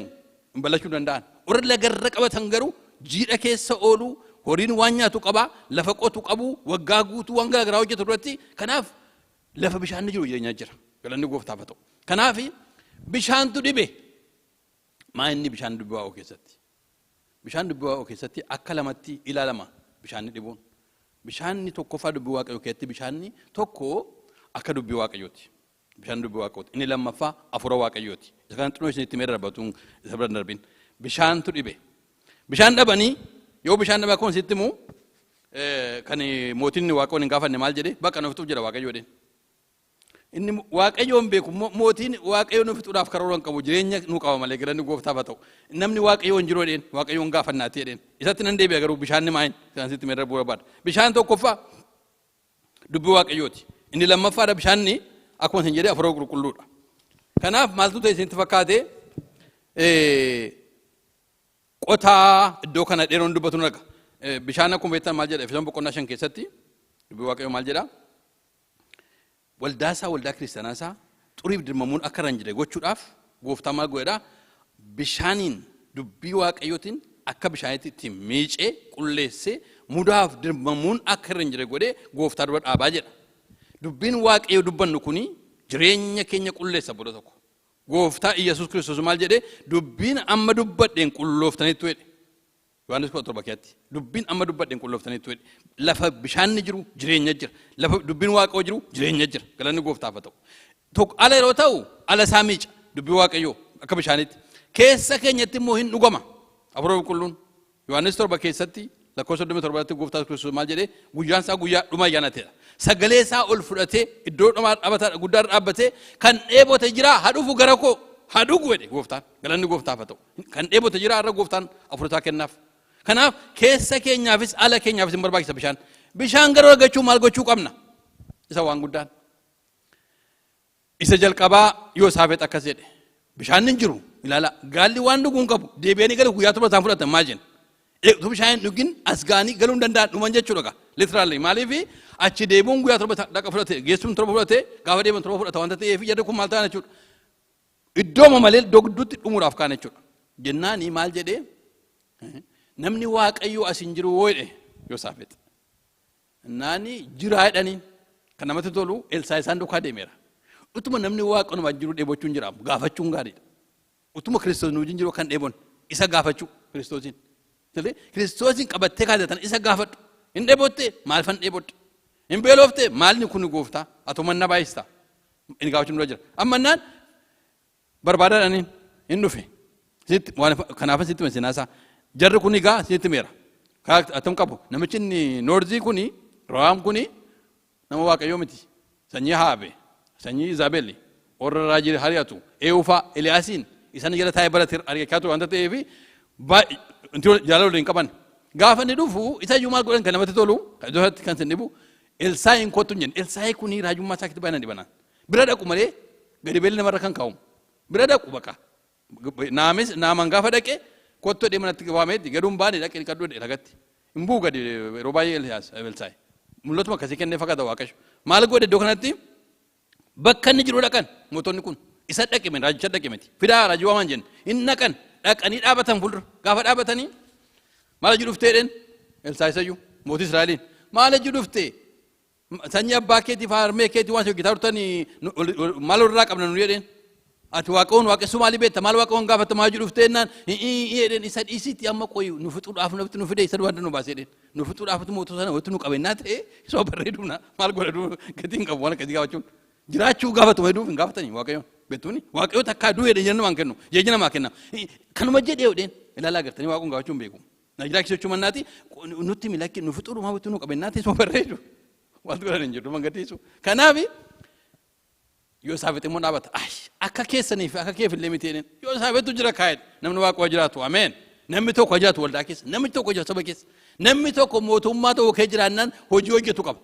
hin bal'achuu danda'an. Warri lagarra qabatan garuu jiidha keessa oolu, horiin waan nyaatu qaba, lafa qotu qabu, waggaa guutuu waan garaagaraa hojjetu irratti. Kanaaf lafa bishaan jiru jireenya jira. Galanni gooftaaf haa ta'u. Kanaaf bishaantu dhibe. Maa inni bishaan dubbii Waaqoo keessatti? Bishaan dubbii Waaqoo keessatti akka lamatti ilaalama bishaanni dhibuun. Bishaanni tokkoffaa dubbii Waaqayyoo keessatti bishaanni tokko akka dubbii Waaqayyooti. Bishaan dubbii Waaqayyooti. Inni lammaffaa hafuura Waaqayyooti. Isa kana xinoo isinitti mee darbatuun isa bira darbin. Bishaantu dhibe. Bishaan dhabanii, yoo bishaan dhabe akkuma isitti himu, kan mootiin Waaqayyoon hin gaafanne maal jedhe? Bakka nu fixuuf jedha Waaqayyo jedheen. Inni Waaqayyoon beeku mootiin Waaqayyo nu fixuudhaaf karoora hin qabu, jireenya nu qaba malee, galanni gooftaaf haa ta'u. Namni Waaqayyoon jiru jedheen, Waaqayyoon gaafannaati jedheen. Isatti nan deebi'a garuu bishaan maayin isaan sitti mee darbuu barbaada. Bishaan tokkoffaa dubbii Waaqayyooti. Inni lammaffaadha bishaanni akkuma isin jedhee hafuura qulqulluudha. Kanaaf maaltu ta'e isinitti fakkaate? Qotaa iddoo kana dheeroon dubbatu nu dhaga. Bishaan akkuma beektan maal jedha? Efesoon boqonnaa 5 keessatti dubbii Waaqayyoo maal jedha? Waldaa isaa, waldaa kiristaanaa isaa xuriif dirmamuun akka irra hin jirre gochuudhaaf gooftaan maal godhedha? Bishaaniin, dubbii Waaqayyootiin akka bishaaniitti ittiin miicee qulleessee mudaaf dirmamuun akka irra hin jirre godhee gooftaa dura dhaabaa jedha. Dubbiin Waaqayyoo dubbannu kuni jireenya keenya qulleessa booda tokko. Gooftaa Iyyasuus Kiristoos maal jedhee? Dubbiin amma dubbadheen qullooftaniittu jedhe. Yohaannis 17 keessatti dubbiin amma dubbadheen qullooftaniittu jedhe. Lafa bishaanni jiru jireenya jira. Lafa dubbiin Waaqayyoo jiru jireenya jira. Galanni gooftaaf haa ta'u. Tokko ala yeroo ta'u ala isaa miica dubbii Waaqayyoo akka bishaaniitti. Keessa keenyatti immoo hin dhugama. Hafuura qulqulluun Yohaannis 7 keessatti lakkoofsa 37 irratti gooftaa Kiristoos maal jedhee? Guyyaan isaa guyyaa dhuma ayyaana ta'edha. Sagalee isaa ol fudhatee iddoo dhumaa dhaabataa guddaa irra dhaabbatee, kan dheebote jira, haa dhufu gara koo haa dhugu jedhe gooftaan. Galanni gooftaaf haa ta'u. Kan dheebote jira, har'a gooftaan hafuura isaa kennaaf. Kanaaf keessa keenyaafis ala keenyaafis hin barbaachisa bishaan. Bishaan garuu argachuu maal gochuu qabna? Isa waan guddaan. Isa jalqabaa Yosaafex akkas jedhe. Bishaan hin jiru. Ilaala, gaalli waan dhuguu hin qabu. Deebi'anii galu guyyaa 7 isaan fudhatan maal jenna? Utuu bishaan hin dhugin as ga'anii galuu hin danda'an, dhuman jechuudha gaa. Literally, maaliif achi deebi'uun guyyaa 7 dhaqa fudhate, geessuun 7 fudhate, gaafa deeman 7 fudhata wanta ta'eef jarri kun maal ta'an jechuudha? Iddooma malee iddoo gidduutti dhumuudhaaf kaan jechuudha. Jennaani maal jedhee? Namni Waaqayyoo as hin jiru woo jedhe Yosaafex. Naani jiraa jedhaniin. Kan namatti tolu, Elsaa isaan duukaa deemeera. Utuma namni Waaqa nama jiru dheebochuun jiraamu gaafachuun gaariidha. Utuma Kiristoos nu wajjin jiru kan dheebon isa gaafachuu Kiristoosiin. Tole, Kiristoosiin qabattee kaatatan isa gaafadhu. Hin dheebotte? Maal fan dheebodde? Hin beelofte? Maalni kun gooftaa? Atuma na baay'ista. Inni gaafachuun dura jira. Amma naan barbaadaadhaaniin hin dhufe. Sitti waan kanaafan sitti seenaasaa. Jarri kun egaa sitti meera. Atam qabu. Namichi inni North kuni, Raam kuni, nama Waaqayyoo miti. Sanyii Haabe, sanyii Izaabeli, warra raajii hari'atu, Eewufaa, Eliyaasiin isaan jala taa'ee barate argachaa ture waanta ta'eef jaalala waliin qaban. Gaafa inni dhufu isa iyyuu maal godhan? Kan namatti tolu, kan iddoo isaatti kan sin dhibu, Elsaa'iin kottu hin jenne. Elsaa'i kuni raajummaa isaa keessatti baay'inaan dhibanaan. Bira dhaqu malee gadi beelli namarra kan kaa'u. Bira dhaqu baqa. Naamis naaman gaafa dhaqe kottu jedhee manatti waameetti gaduun baane dhaqe dhiqadhu jedhe lagatti. Hin bu'u gadi yeroo baay'ee Eliyaas Elsaa'i. Mul'atuma akkasii kennee fakkaata Waaqayyo. Maal godhe iddoo kanatti? Bakka inni jiru dhaqan mootonni kun. Isa dhaqe miti, raajicha dhaqe miti. Fidaa raajii waamaan jenne. Hin dhaqan, dhaqanii dhaabatan fuuldura. Gaafa dhaabatanii, maal hojii dhuftee jedheen Elsaa'i isayyuu mootii Israa'eliin. Maal hojii dhuftee? Sanyii abbaa keetii fi harmee keetii waan si hojjetaa turtanii maal irraa qabna nu jedheen. Ati Waaqayyoon waaqessuu maalii beekta? Maal Waaqayyoon gaafatta? Maal hojii dhuftee jennaan, jedheen. Isa dhiisiitti amma qoyi, nu fixuudhaaf nafti nu fide, isa duwwaatti nu baasee jedheen. Nu fixuudhaaf mootota sana walitti nu qabennaa ta'e isoo barreedumna maal godha gatii hin qabu waan akkasii gaafachuun. Jiraachuu gaafatu hedduuf hin gaafatanii Waaqayyoon. Beektuuni Waaqayyo takkaa du'ee jireenya namaa kennu, jireenya namaa kenna. Kanuma jedhee jedheen. Ilaalaa, agartanii, Waaqoon gaafachuu hin beeku. Na jiraachisuu mannaati nutti milakki nu fixuudhumaa walitti nu qabennaa ta'e isuma barreedu. Wanti godhan hin jiru mangatiisu. Kanaaf Yosaafex immoo dhaabata. Akka keessanii fi akka keef illee miti jedheen. Yosaafextu jira kaa'edha. Namni Waaqa jiraatu. Ameen. Namni tokko jiraatu waldaa keessa. Namni tokko jiraatu saba keessa. Namni tokko mootummaa tokko kee jiraannaan hojii hojjetu qaba.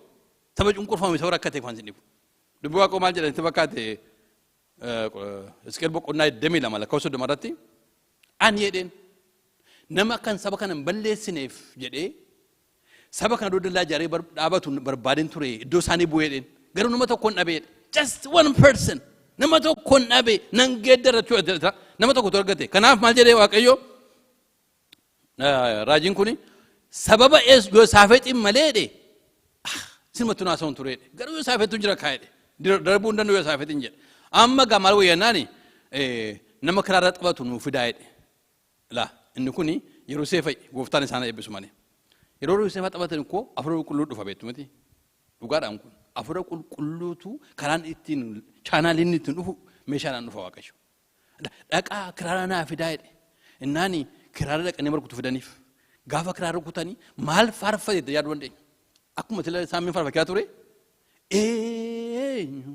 Saba cunqurfame, saba rakkate kan sin dhibu. Dubbi Waaqoo maal jedhan itti fakkaate? Hisqeel boqonnaa 22 lakkoofsa 30 irratti, ani jedheen nama kan saba kana hin balleessineef jedhee saba kana dallaa ijaaree dhaabatu barbaadeen ture, iddoo isaanii bu'ee jedheen, garuu nama tokkoon dhabee, just one person, nama tokkoon dhabe, nan geeddara jechuudha. Nama tokkotu argate. Kanaaf maal jedhee Waaqayyo? Raajiin kun sababa Yosaafexiin malee jedhe sinumatti naasa'uun ture jedhe, garuu Yosaafetu jira kaa'edhe, darbuu hin danda'u Yosaafexiin jedhe. Amma gaa maal wayyannaani nama kiraarra taphatu nuu fidaa jedhe. Laa, inni kuni yeroo seefa'i, gooftaan isaan eebbisu malee. Yeroo seefa taphatan koo Afura Qulqulluu dhufa, beektu miti? Dhugaadhaan kun Afura Qulqulluutu karaan ittiin channeliin ittiin dhufu meeshaadhaan dhufa Waaqayyo. Dhaqaa kiraara naa fidaa jedhe. Innaani kiraara dhaqanii markutu fidaniif. Gaafa kiraara rukutanii maal faarfate yaaduu dandeenya? Akkuma sila saamiin faarfachaa ture. Eenyu,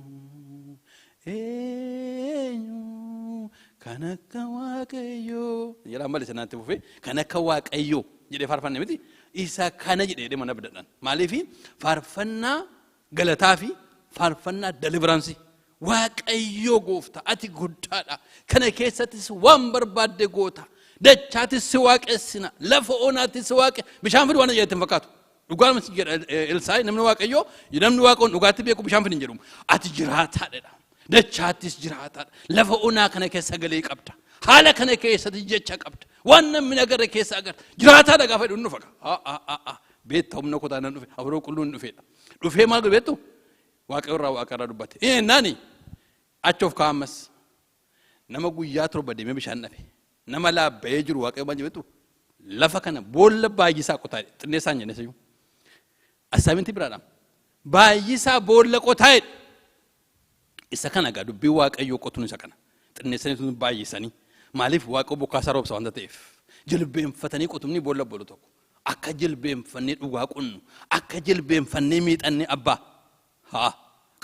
eenyu kan akka Waaqayyoo jedhaan malee sanaatti fufee kan akka Waaqayyoo jedhee faarfanne miti? Isa kana jedhee mana bidadhan. Maaliif? Faarfannaa galataa fi faarfannaa deliverance. Waaqayyoo gooftaa, ati guddaadha. Kana keessattis waan barbaadde goota. Dachaatis si waaqessina. Lafa onaattis si waaqe. Bishaan fidu waan jedhetti hin fakkaatu. Dhugaan si jedha Elsaa'i, namni Waaqayyoo, namni Waaqayyoon dhugaatti beeku bishaan fidu hin jedhu. Ati jiraataadha. Dachaattis jiraataadha. Lafa onaa kana keessa sagalee qabda. Haala kana keessatti jecha qabda. Waan namni agarre keessa agarra. Jiraataadha gaafa jedhu dhufa. Beekta, humna kotaa nan dhufe. Afura Qulqulluun dhufeedha. Dhufee maal godhe beektu? Waaqayyo irraa Waaqa irraa dubbate. Inni naani achi of kaa'ammas. Nama guyyaa 7 deemee bishaan dhabe. Nama laabba'ee jiru Waaqayyo maal jedhetu? Lafa kana boolla baay'isaa qotaa, xinneessaan jenne sayyuu. Assignmentii biraadha. Baay'isaa boolla qotaa jedhe. Isa kana egaa dubbii Waaqayyoo qotuun isa kana. Xinneessanii baay'isanii. Maaliif? Waaqayyo bokkaasaa roobsa waanta ta'eef. Jilbeenfatanii qotumni boolla bolu tokko. Akka jilbeenfannee dhugaa qonnu, akka jilbeenfannee miixannee, abbaa haa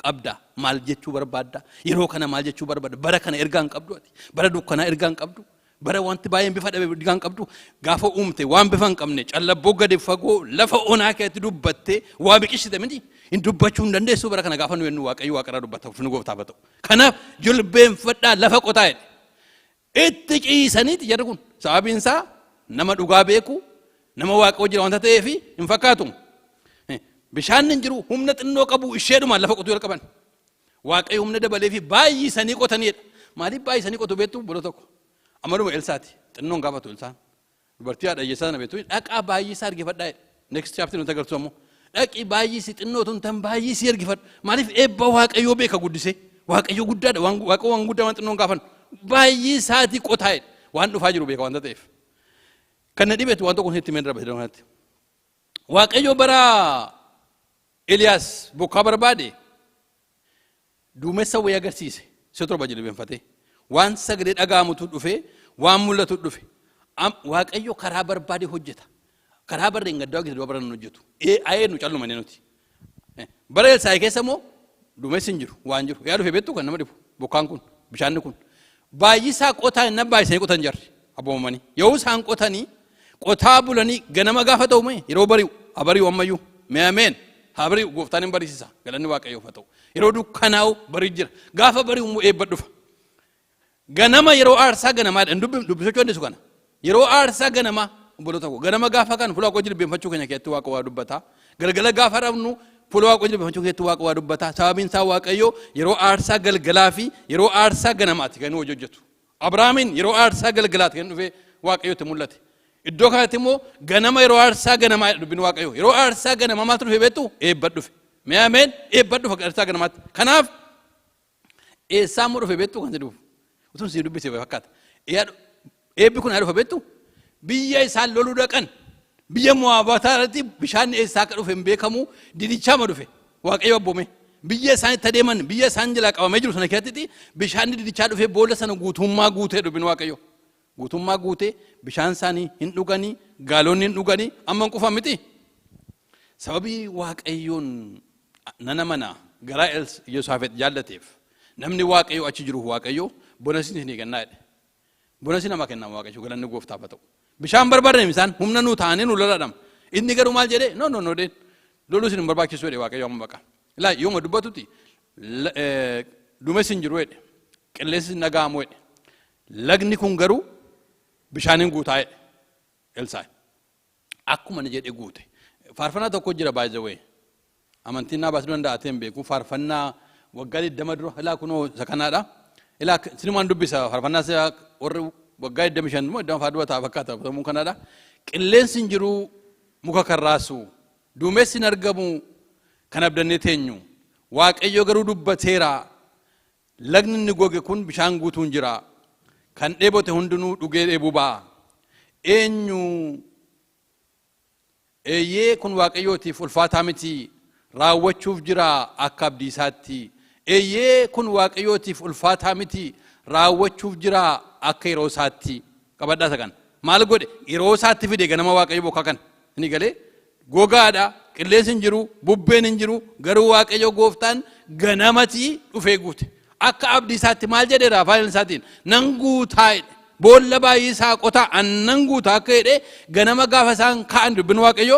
qabda, maal jechuu barbaadda? Yeroo kana maal jechuu barbaadda? Bara kana ergaa hin qabdu ati. Bara dukkanaa ergaa hin qabdu. Bara wanti baay'een bifa dhabe digaan qabdu gaafa uumte waan bifa hin qabne callabboo gadi fagoo lafa onaa keessatti dubbattee waa biqilchite miti. Hin dubbachuu hin dandeessu bara kana gaafa nu jennu Waaqayyo waaqarraa dubbata, ulfinni gooftaaf haa ta'u. Kanaaf jilbeenfadhaa lafa qotaa jedhe. Itti ciisaniiti jarri kun, sababiin isaa nama dhugaa beeku, nama Waaqa wajjin wanta ta'eef hin fakkaatu. Bishaan hin jiru, humna xinnoo qabu isheedhumaan lafa qotuu jalqaban. Waaqayyo humna dabalee fi baay'isanii qotanidha. Maaliif baay'isanii qotu beektu, bolo tokko? Amaluma Elsaati. Xinnoon gaafatu Elsaan. Dubartii haadha hiyyeessaa sana beektu, dhaqaa baay'isaa argifadhaa jedhe. Next chapter nuti agarsiisu ammoo. Dhaqi baay'isi, xinnoo tun tan baay'isii argifadhu. Maaliif? Eebba Waaqayyoo beeka guddisee. Waaqayyo guddaadha, waan Waaqayyo waan guddaa waan xinnoon gaafan. Baay'isaatii qotaa jedhe. Waan dhufaa jiru beeka wanta ta'eef. Kan na dhibeetu waan tokko itti himeen darba iddoo kanatti. Waaqayyo bara Eliyaas bokkaa barbaade, duumessa wayii agarsiise, si'a 7 jilbeenfatee. Waan sagalee dhaga'amutu dhufe, waan mul'atu dhufe. Waaqayyo karaa barbaade hojjeta. Karaa barreen gaddaa hojjeta, du'a baran hojjetu. Ayee nu calluma nuti. Bara Elsaayii keessa immoo duumessi hin jiru, waan jiru. Yaa dhufe beektu kan nama dhibu bokkaan kun, bishaanni kun. Baay'isaa qotaa hin baay'isanii qotan jarri abboomamanii. Yoo isaan qotanii qotaa bulanii ganama gaafa ta'u mee yeroo bari'u, haa bari'u ammayyuu. Mee ameen, haa bari'u, gooftaan hin bariisisa, galanni Waaqayyoof haa ta'u. Yeroo dukkanaa'u bari jira. Gaafa bari'u immoo eebba dhufa. Ganama yeroo aarsaa ganamaa hin dubbisachuu dandeessu kana. Yeroo aarsaa ganamaa, obboloota koo, ganama gaafa kan fuula Waaqoo jilbeenfachuu keenya keessatti Waaqa waa dubbata. Galgala gaafa rafnu fuula Waaqoo jilbeenfachuu keessatti Waaqa waa dubbata. Sababiin isaa Waaqayyo yeroo aarsaa galgalaa fi yeroo aarsaa ganamaati kan inni hojii hojjetu. Abrahaamiin yeroo aarsaa galgalaati kan inni dhufee Waaqayyotti mul'ate. Iddoo kanatti immoo ganama yeroo aarsaa ganamaa dubbiin Waaqayyo. Yeroo aarsaa ganamaa maaltu dhufe beektu? Eebba dhufe. Mee ameen, eebba dhufa aarsaa ganamaatti. Kanaaf eessaa immoo dhufe beektu kan si dhufu? Utuun si dubbise fakkaata. Eebbi kun haa dhufa beektu? Biyya isaan loluu dhaqan, biyya Mo'aabotaa irratti bishaan eessaa akka dhufe hin beekamu, didichaama dhufe. Waaqayyo abboome. Biyya isaan itti adeeman, biyya isaan jalaa qabamee jiru sana keessatti bishaan didichaa dhufee boolla sana guutummaa guutee dubbiin Waaqayyo. Guutummaa guutee bishaan isaanii hin dhuganii, gaalonni hin dhuganii, amma hin qufan miti. Sababii Waaqayyoon nana mana garaa Yosaafet jaallateef, namni Waaqayyo achi jiruuf Waaqayyo bonus ni kennaa jedhe. Bonus nama kennama Waaqayyo, galanni gooftaaf haa ta'u. Bishaan barbaadan isaan humna nuu ta'anii nu lolaadham. Inni garuu maal jedhee? No, no, no, deen. Loluu isin hin barbaachisu jedhe Waaqayyo amma baqa. Ilaa, yooma dubbatuti duumessi hin jiru jedhe. Qilleensi hin dhaga'amu jedhe. Lagni kun garuu bishaaniin guutaa jedhe. Elsaa'i. Akkuma inni jedhe guute. Faarfannaa tokko jira, by the way. Amantiin naa baasuu danda'a ta'e hin beeku. Faarfannaa waggaa 20 dura, ilaa kunoo isa kanaadha. Ilaa, sinumaan dubbisa faarfannaa isaa, warri waggaa 25 immoo 20 fa'aa dura ta'a fakkaata sammuu kanaadha. Qilleensi hin jiru muka kan raasu, duumessi hin argamu kan abdannee teenyu. Waaqayyo garuu dubbateera. Lagni inni goge kun bishaan guutuun jira. Kan dheebote hundinuu dhugee dheebuu ba'a. Eenyu eeyyee, kun Waaqayyootiif ulfaataa miti, raawwachuuf jira akka abdii isaatti. Eeyyee, kun Waaqayyootiif ulfaataa miti, raawwachuuf jira akka yeroo isaatti. Qabadhaa isa kana. Maal godhe? Yeroo isaatti fide ganama Waaqayyo bokkaa kana. Inni galee gogaadha, qilleensi hin jiru, bubbeen hin jiru, garuu Waaqayyo gooftaan ganamati dhufee guute. Akka abdii isaatti maal jedheera afaan isaatiin? Nan guutaa jedhe. Boolla baay'ee isaa qotaa, an nan guutaa akka jedhe, ganama gaafa isaan ka'an dubbin Waaqayyo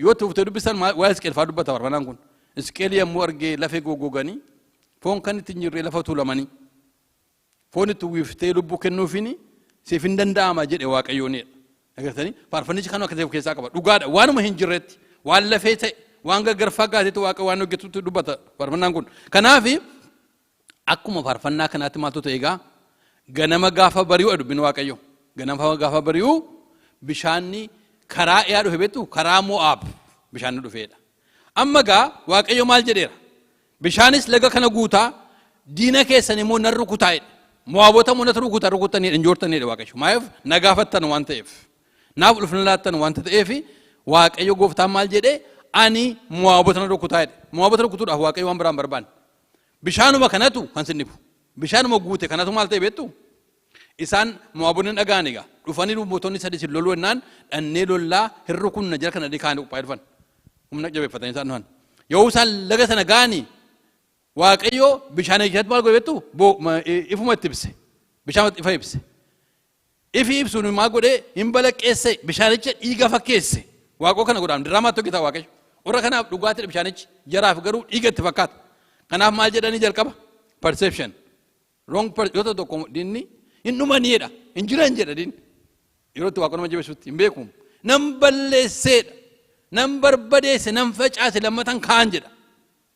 yoo itti fuftee dubbisan waa'ee Isqeel fa'aa dubbata faarfannaan kun. Isqeel yommuu argee lafee goggoganii, foon kan itti hin jirre lafa tuulamanii, foon itti uwwiftee lubbuu kennuufiin siif hin danda'ama jedhe Waaqayyoonidha. Agartanii, faarfannichi kan akka ta'e of keessaa qaba. Dhugaadha, waanuma hin jirretti, waan lafee ta'e, waan gargar fagaatetti Waaqa waan hojjetutti dubbata faarfannaan kun. Kanaaf akkuma faarfannaa kanaatti maaltu ta'e egaa? Ganama gaafa bari'u dubbin Waaqayyo. Ganama gaafa bari'u bishaanni karaa dhiyaa dhufe beektu, karaa Mo'aab bishaanni dhufeedha. Amma gaa Waaqayyo maal jedheera? Bishaanis laga kana guutaa, diina keessan immoo nan rukutaa jedhe. Mo'aabota immoo natu rukuta, rukutanii hin joortanii jedhe Waaqayyo. Maaliif? Na gaafattan waan ta'eef. Naaf ulfina laattan waanta ta'eef, Waaqayyo gooftaan maal jedhe? Ani Mo'aabota nan rukutaa jedhe. Mo'aabota rukutuudhaaf Waaqayyo waan biraan barbaanne. Bishaanuma kanatu kan sin dhibu. Bishaanuma guute kanatu maal ta'e beektu? Isaan Mo'aabonni dhaga'an egaa. Dhufanii mootonni sadi sin loluu jennaan, dhannee lollaa hin rukunna jara kana kaanii qophaa'ee dhufan. Humna jabeeffatanii isaan dhufan. Yoo isaan laga sana ga'anii, Waaqayyo bishaan keessatti maal godhe beektu? Ifuma itti ibse. Bishaan ifa ibse. Ifi ibsuun maal godhee hin balaqqeesse, bishaanicha dhiiga fakkeesse. Waaqoo kana godhaan diraamaatti hojjeta Waaqayyo. Warra kanaaf dhugaatiidha bishaanichi, jaraaf garuu dhiiga itti fakkaata. Kanaaf maal jedhanii jalqaba? Perception. Wrong yoo ta'u tokko diinni hin dhumaniidha. Hin jiran jedha diinni. Yeroo itti Waaqoo nama jabeessutti hin beeku. Nan balleesseedha. Nan barbadeesse, nan facaase, lammatan kaan jedha.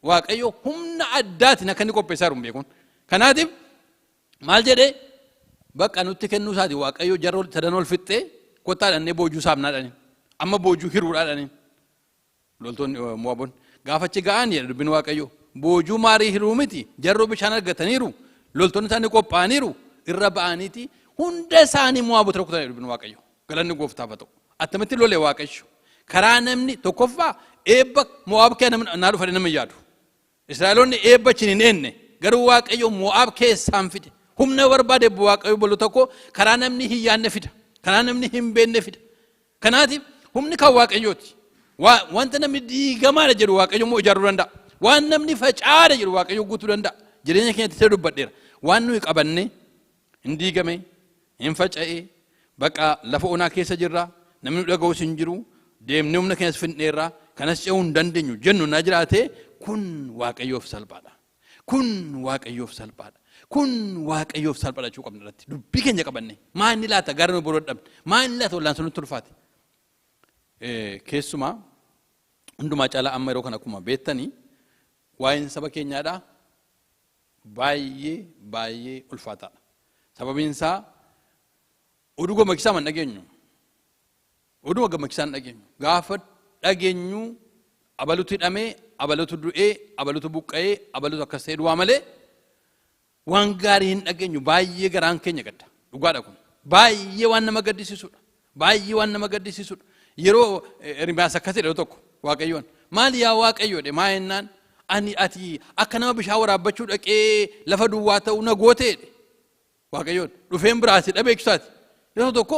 Waaqayyo humna addaatiin akka inni qopheessaa jiru hin beekuun. Kanaatiif maal jedhee bakka nutti kennuu isaati Waaqayyo jarra sadan ol fixxee kottaa dhannee boojuu saamnaa dhaniin. Amma boojuu hiruudhaa dhaniin. Loltoonni Mo'aabonni gaafa achi ga'an jedha dubbiin Waaqayyo, boojuu maarii hiruu miti, jarroo bishaan argataniiru, loltoonni isaanii qophaa'aniiru, irra ba'aniiti hunda isaanii Mo'aabota rukutan jedha dubbiin Waaqayyo. Galanni gooftaaf haa ta'u. Attamitti lole Waaqayyo? Karaa namni tokkoffaa eebba Mo'aab kee naa dhufa nama hin yaadu. Israa'eloonni eebba achiin hin eenne, garuu Waaqayyo Mo'aab keessaan fide. Humna barbaade Waaqayyo bolu tokko karaa namni hin yaadne fida. Karaa namni hin beekne fida. Kanaatiif humni kan Waaqayyooti. Wanta namni diigamaadha jedhu Waaqayyo immoo ijaaruu danda'a. Waan namni faca'aadha jedhu Waaqayyo guutuu danda'a. Jireenya keenyatti isa dubbadheera. Waan nuyi qabanne hin diigame, hin faca'e, bakka lafa onaa keessa jirra, namni nu dhaga'us hin jiru, deemnee humna keenyas fixneerra, kanas ce'uu hin dandeenyu jennu na jiraate, kun Waaqayyoof salphaadha. Kun Waaqayyoof salphaadha. Kun Waaqayyoof salphaadha jechuu qabna irratti. Dubbii keenya qabanne maa inni laata gara nu boroo dhabne, maa inni laata wal'aansoo nutti ulfaate. Keessumaa hundumaa caalaa amma yeroo kana akkuma beektanii waa'een saba keenyaadha baay'ee baay'ee ulfaataadha. Sababiin isaa oduu gammachiisaa man dhageenyu. Oduu gammachiisaa hin dhageenyu. Gaafa dhageenyu abalutu hidhamee, abalutu du'ee, abalutu buqqa'ee, abalutu akkas ta'ee du'aa malee waan gaarii hin dhageenyu. Baay'ee garaan keenya gadda. Dhugaadha kun. Baay'ee waan nama gaddisiisudha. Baay'ee waan nama gaddisiisudha. Yeroo Ermiyaas akkas jedhe tokko Waaqayyoon. Maali yaa Waaqayyo jedhe, maa jennaan ani ati akka nama bishaan waraabbachuu dhaqee lafa duwwaa ta'uu na goote jedhe. Waaqayyoon dhufeen biraa si dhabe jechuusaati. Yeroo tokko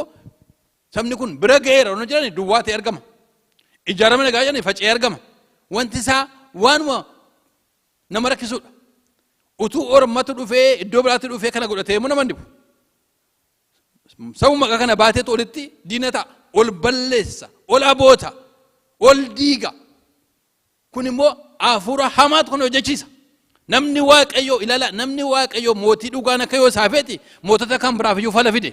sabni kun bira ga'eera yeroo jedhani duwwaa ta'e argama. Ijaarama nagaa jedhani faca'ee argama. Wanti isaa waanuma nama rakkisudha. Utuu ormatu dhufee iddoo biraatti dhufee kana godhatee immoo nama hin dhibu. Sabu maqaa kana baateetu olitti diina ta'a. Ol balleessa, ol aboota, ol diiga. Kun immoo hafuura hamaatu kan hojjechiisa. Namni Waaqayyoo ilaala, namni Waaqayyoo mootii dhugaan akka Yosaafeeti mootota kan biraaf iyyuu fala fide.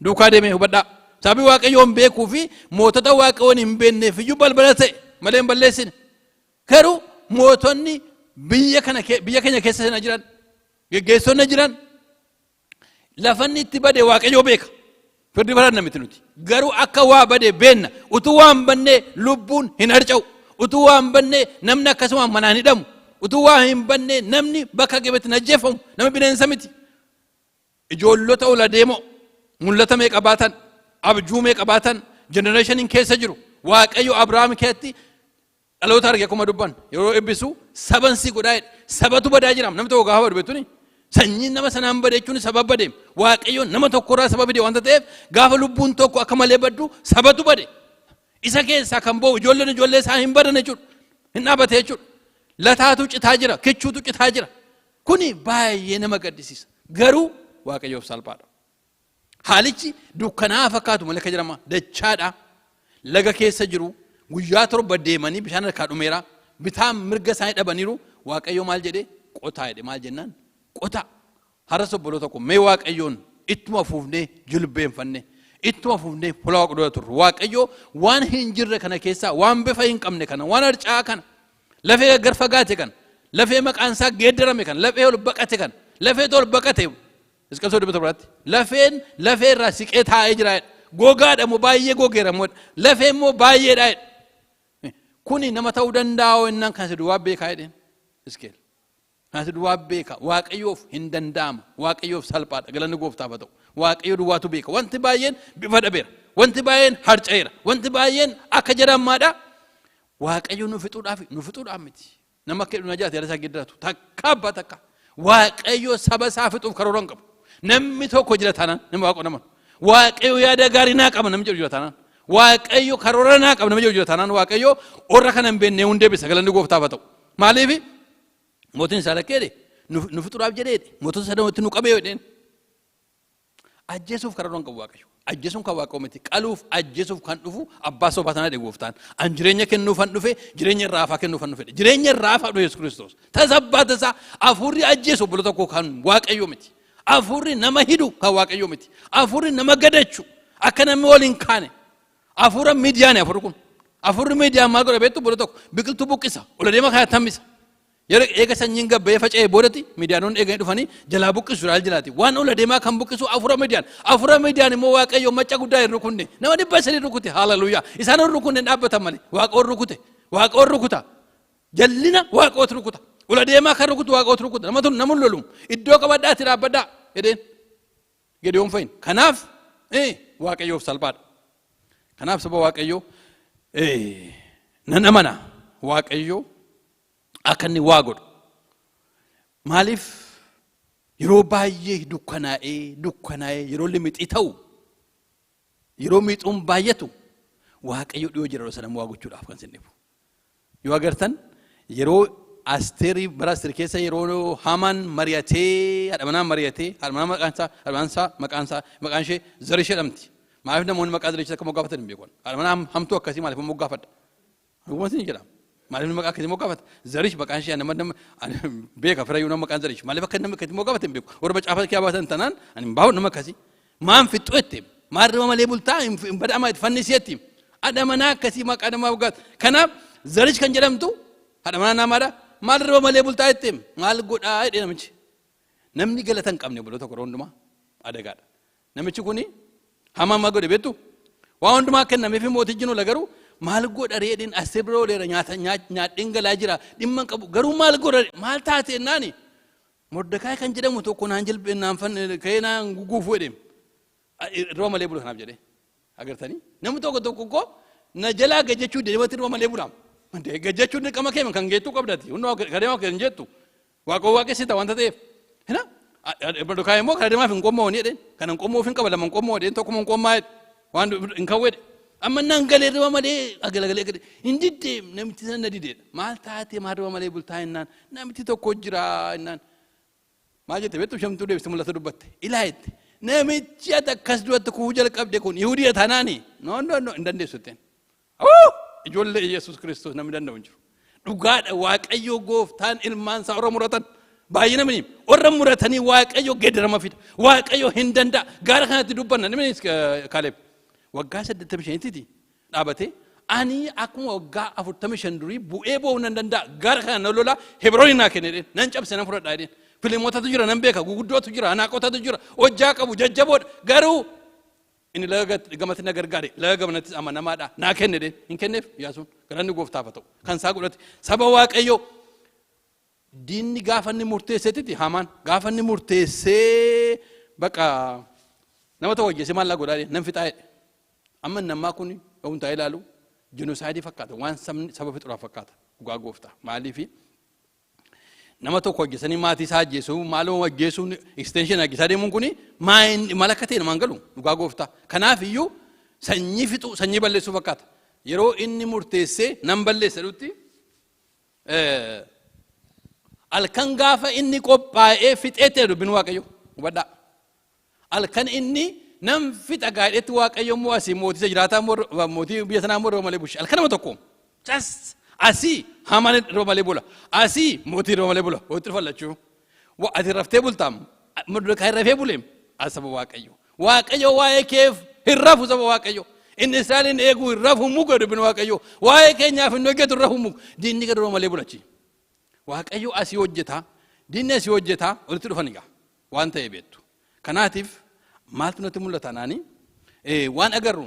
Duukaa deemee hubadhaa. Sababii Waaqayyoon beekuu fi mootota Waaqayyoon hin beekneef iyyuu balbala ta'e malee hin balleessine. Garuu mootonni biyya kana biyya keenya keessa sana jiran, geggeessonni jiran, lafanni itti bade Waaqayyoo beeka. Firdi baranna miti nuti. Garuu akka waa bade beenna. Utuu waa hin banne lubbuun hin harca'u. Utuu waa hin banne namni akkasumaan manaan hidhamu. Utuu waa hin banne namni bakka gebetti hin ajjeefamu. Namni bineensa miti. Ijoollota ol adeemoo mul'ata meeqa baatan, abjuu meeqa baatan, generationiin keessa jiru. Waaqayyo Abrahaam keessatti dhaloota arge akkuma dubban yeroo eebbisu saban si godhaa jedhe. Sabatu badaa jira. Namni tokko gaafa badu beektuni sanyiin nama sanaan bade jechuun saba bade. Waaqayyo nama tokkorraa saba fide wanta ta'eef gaafa lubbuun tokko akka malee baddu sabatu bade. Isa keessaa kan ba'u ijoolleen ijoollee isaa hin badan jechuudha. Hin dhaabate jechuudha. Lataatu citaa jira, kichuutu citaa jira. Kuni baay'ee nama gaddisiisa. Garuu Waaqayyoof salphaadha. Haalichi dukkanaa fakkaatu malee akka jedhama dachaadha. Laga keessa jiru, guyyaa 7 deemanii bishaan harkaa dhumeera. Bitaan mirga isaanii dhabaniiru. Waaqayyo maal jedhe? Qotaa jedhe. Maal jennaan? Qotaa. Har'as obboloota koo, mee Waaqayyoon ittuma fuufnee jilbeenfanne, ittuma fuufnee fuula Waaqa dura turre. Waaqayyo waan hin jirre kana keessaa, waan bifa hin qabne kana, waan harca'aa kana, lafee gargar fagaate kana, lafee maqaan isaa geeddarame kana, lafee ol baqate kana, lafee ol baqate Hisqeel 37tti lafeen lafee irraa siqee taa'ee jira jedha. Gogaadha moo baay'ee gogeera moo lafee immoo baay'eedha jedha. Kuni nama ta'uu danda'a jennaan kan si duwwaa beekaa jedheen Hisqeel. Kan si duwwaa beeka. Waaqayyoof hin danda'ama. Waaqayyoof salphaadha. Galanni gooftaaf haa ta'u. Waaqayyo duwwaatu beeka. Wanti baay'een bifa dhabeera. Wanti baay'een harca'eera. Wanti baay'een akka jedhamaadha. Waaqayyo nu fixuudhaaf, nu fixuudhaaf miti. Nama akka jedhu na jaate yaada isaa geeddaratu. Takka abbaa takka. Waaqayyo saba isaa fixuuf karoora hin qabu. Namni tokko jira taanaan nama Waaqa nama. Waaqayyo yaada gaarii naa qaba namni jedhu jira taanaan. Waaqayyo karoora naa qaba namni jedhu jira taanaan Waaqayyo warra kana hin beekne hundee bisa, galanni gooftaaf haa ta'u. Maaliif mootiin isaa lakkee jedhe nu fixuudhaaf jedhee mootota sadan walitti nu qabee jedheen. Ajjeesuuf karoora hin qabu Waaqayyo. Ajjeesuun kan Waaqayyo miti. Qaluuf ajjeesuuf kan dhufu abbaa sobaa sanaa jedhe gooftaan. An jireenya kennuufan dhufe, jireenya irraa hafaa kennuufan dhufe. Jireenya irraa hafaa dhufe Yesuus Kiristoos. Tasa abbaa tasaa hafuurri ajjeesu obboloota koo kan Waaqayyo miti. Hafuurri nama hidhu kan Waaqayyo miti. Hafuurri nama gadachu akka namni wal hin kaane. Hafuura miidiyaani hafuurri kun. Hafuurri miidiyaan maal godha beektu obboloota koo? Biqiltuu buqqisa. Ola deema kana tambisa. Yeroo eega sanyiin gabba'ee faca'ee boodatti Midiyaanonni eeganii dhufanii jalaa buqqisu Israa'el jalaati. Waan ola deemaa kan buqqisu hafuura Midiyaan. Hafuura Midiyaan immoo Waaqayyo macca guddaa hin rukunne. Nama 300 rukute. Haaleluyyaa. Isaan hin rukunne hin dhaabbatan malee. Waaqoon rukute. Waaqoon rukuta. Jallina Waaqootu rukuta. Ola deemaa kan rukutu Waaqootu rukuta. Nama tun nama lolu. Iddoo qabadhaatti dhaabbadhaa jedheen. Gedeyoon fayin. Kanaaf Waaqayyoof salphaadha. Kanaaf saba Waaqayyoo nan amana Waaqayyoo akka inni waa godhu. Maaliif yeroo baay'ee dukkanaa'ee dukkanaa'ee yeroo limixii ta'u, yeroo miixuun baay'atu, Waaqayyo dhiyoo jira yeroo sana waa gochuudhaaf kan sin dhibu. Yoo agartan yeroo Asteerii, bara Asteer keessa yeroo Hamaan mari'atee haadha manaa mari'atee, haadha manaa maqaan isaa haadha manaa isaa maqaan isaa maqaan ishee Zarish jedhamti. Maaliif namoonni maqaa Zarish akka moggaafatan hin beeku. Haadha manaa hamtuu akkasii maaliif moggaafadha? Dhuguma isin jedha. Maaliif maqaa akkasii moggaafata? Zarish maqaan ishee nama nama beeka firayyuu nama maqaan Zarish. Maaliif akka nama akkasii moggaafate hin beeku. Warra macaafa kee baatan tanaan ani hin baahu nama akkasii. Maan fixxu jette? Maal rima malee bultaa hin badhamaa itti fannisii jetti. Haadha manaa akkasii maqaa namaa moggaafata. Kanaaf Zarish kan jedhamtu haadha manaa namaadha. Maal rima malee bultaa jette? Maal godhaa jedhee namichi. Namni galata hin qabne obboloota koo hundumaa adagaadha. Namichi kuni hamaa maal godhe beektu? Waa hundumaa kennameef mootichi lola garuu maal godha reedhiin asii bira ooleera, nyaata nyaadheen galaa jira, dhimma hin qabu garuu maal godha, maal taate jennaani Mordekaay kan jedhamu tokko naan jilbe naan fan ka'ee naan guguufu jedhe. Irra malee bula kanaaf jedhee. Agartanii? Namni tokko tokko koo na jalaa gajjachuu deematti irra malee bula. Gajjachuun dirqama kee kan geettuu qabdati. Hundoo kadeema kan jettu. Waaqoo waaqessita wanta ta'eef. Hina? Mordekaay immoo kana deemaaf hin qommooni jedheen. Kana hin qommoof hin qaba, lama hin qommoo jedheen, tokkuma hin qommaa jedhe. Waan hin kawwedhe. Amma naan galee irra malee agalagalee gade. Hin didde namichi sana na dideedha. Maal taatee, maal irra malee bultaa jennaan namichi tokko jira jennaan. Maal jette beektu? Shamtuu deebiste mul'ata dubbatte. Ilaa jette. Namichi ati akkas duratti kufuu jalqabde kun Yihudiidha taanaani. No, no, no, hin dandeessu jetteen. Ijoollee Yesuus Kiristoos namni danda'u hin jiru. Dhugaadha, Waaqayyo gooftaan ilmaan isaa warra muratan baay'ina mini warra muratanii Waaqayyo geeddarama fida. Waaqayyo hin danda'a. Gaara kanatti dubbanna namni Kaaleb waggaa 85tti dhaabatee ani akkuma waggaa 45 durii bu'ee boo'uu nan danda'a. Gaara kana nan lola, Hebroon naa kenne jedheen, nan cabse, nan fudhadha jedheen. Filimootatu jira nan beeka, guguddootu jira, anaaqotatu jira, hojjaa qabu, jajjaboodha. Garuu inni laga gamatti na gargaare, laga gamanattis amanamaadha, naa kenne jedheen. Hin kenneef Iyyaasuun, galanni gooftaaf haa ta'u. Kan isaa godhate saba Waaqayyoo. Diinni gaafa inni murteessetti, Hamaan gaafa inni murteessee baqa nama tokko ajjeesee maal godhaa jedhe, nan fixaa jedhe. Amma nammaa kun yoo taa'ee ilaalu genocide fakkaata, waan sabni saba fixuudhaaf fakkaata dhugaa gooftaa. Maaliifi nama tokko ajjeesanii maatii isaa ajjeesuu, maaloo ajjeesuun, extension ajjeesaa deemuun kuni maal akka ta'e namaan galu dhugaa gooftaa. Kanaaf iyyuu sanyii fixuu, sanyii balleessuu fakkaata. Yeroo inni murteessee nan balleessa jedhutti, halkan gaafa inni qophaa'ee fixee ta'e, dubbiin Waaqayyo hubadhaa. Halkan inni nan fixa gaadheetti Waaqayyo immoo asii mootii isa jiraataa immoo mootii biyya sanaa immoo irra malee bulche. Halkan nama tokko just asii Hamaan irra malee bula, asii mootii irra malee bula, walitti dhufan lachuu. Ati raftee bultaam, Mordekaay rafee buleem as saba Waaqayyo. Waaqayyo waa'ee keef hin rafu saba Waaqayyo. Inni Israa'elin eeguu hin rafu muka, dubbiin Waaqayyo. Waa'ee keenyaaf hin hojjetu, hin rafu muka. Diinni gadi malee bulachi. Waaqayyo asii hojjeta, diinni asii hojjeta, walitti dhufan egaa waan ta'e beektu. Kanaatiif maaltu natti mul'ata naani waan agarru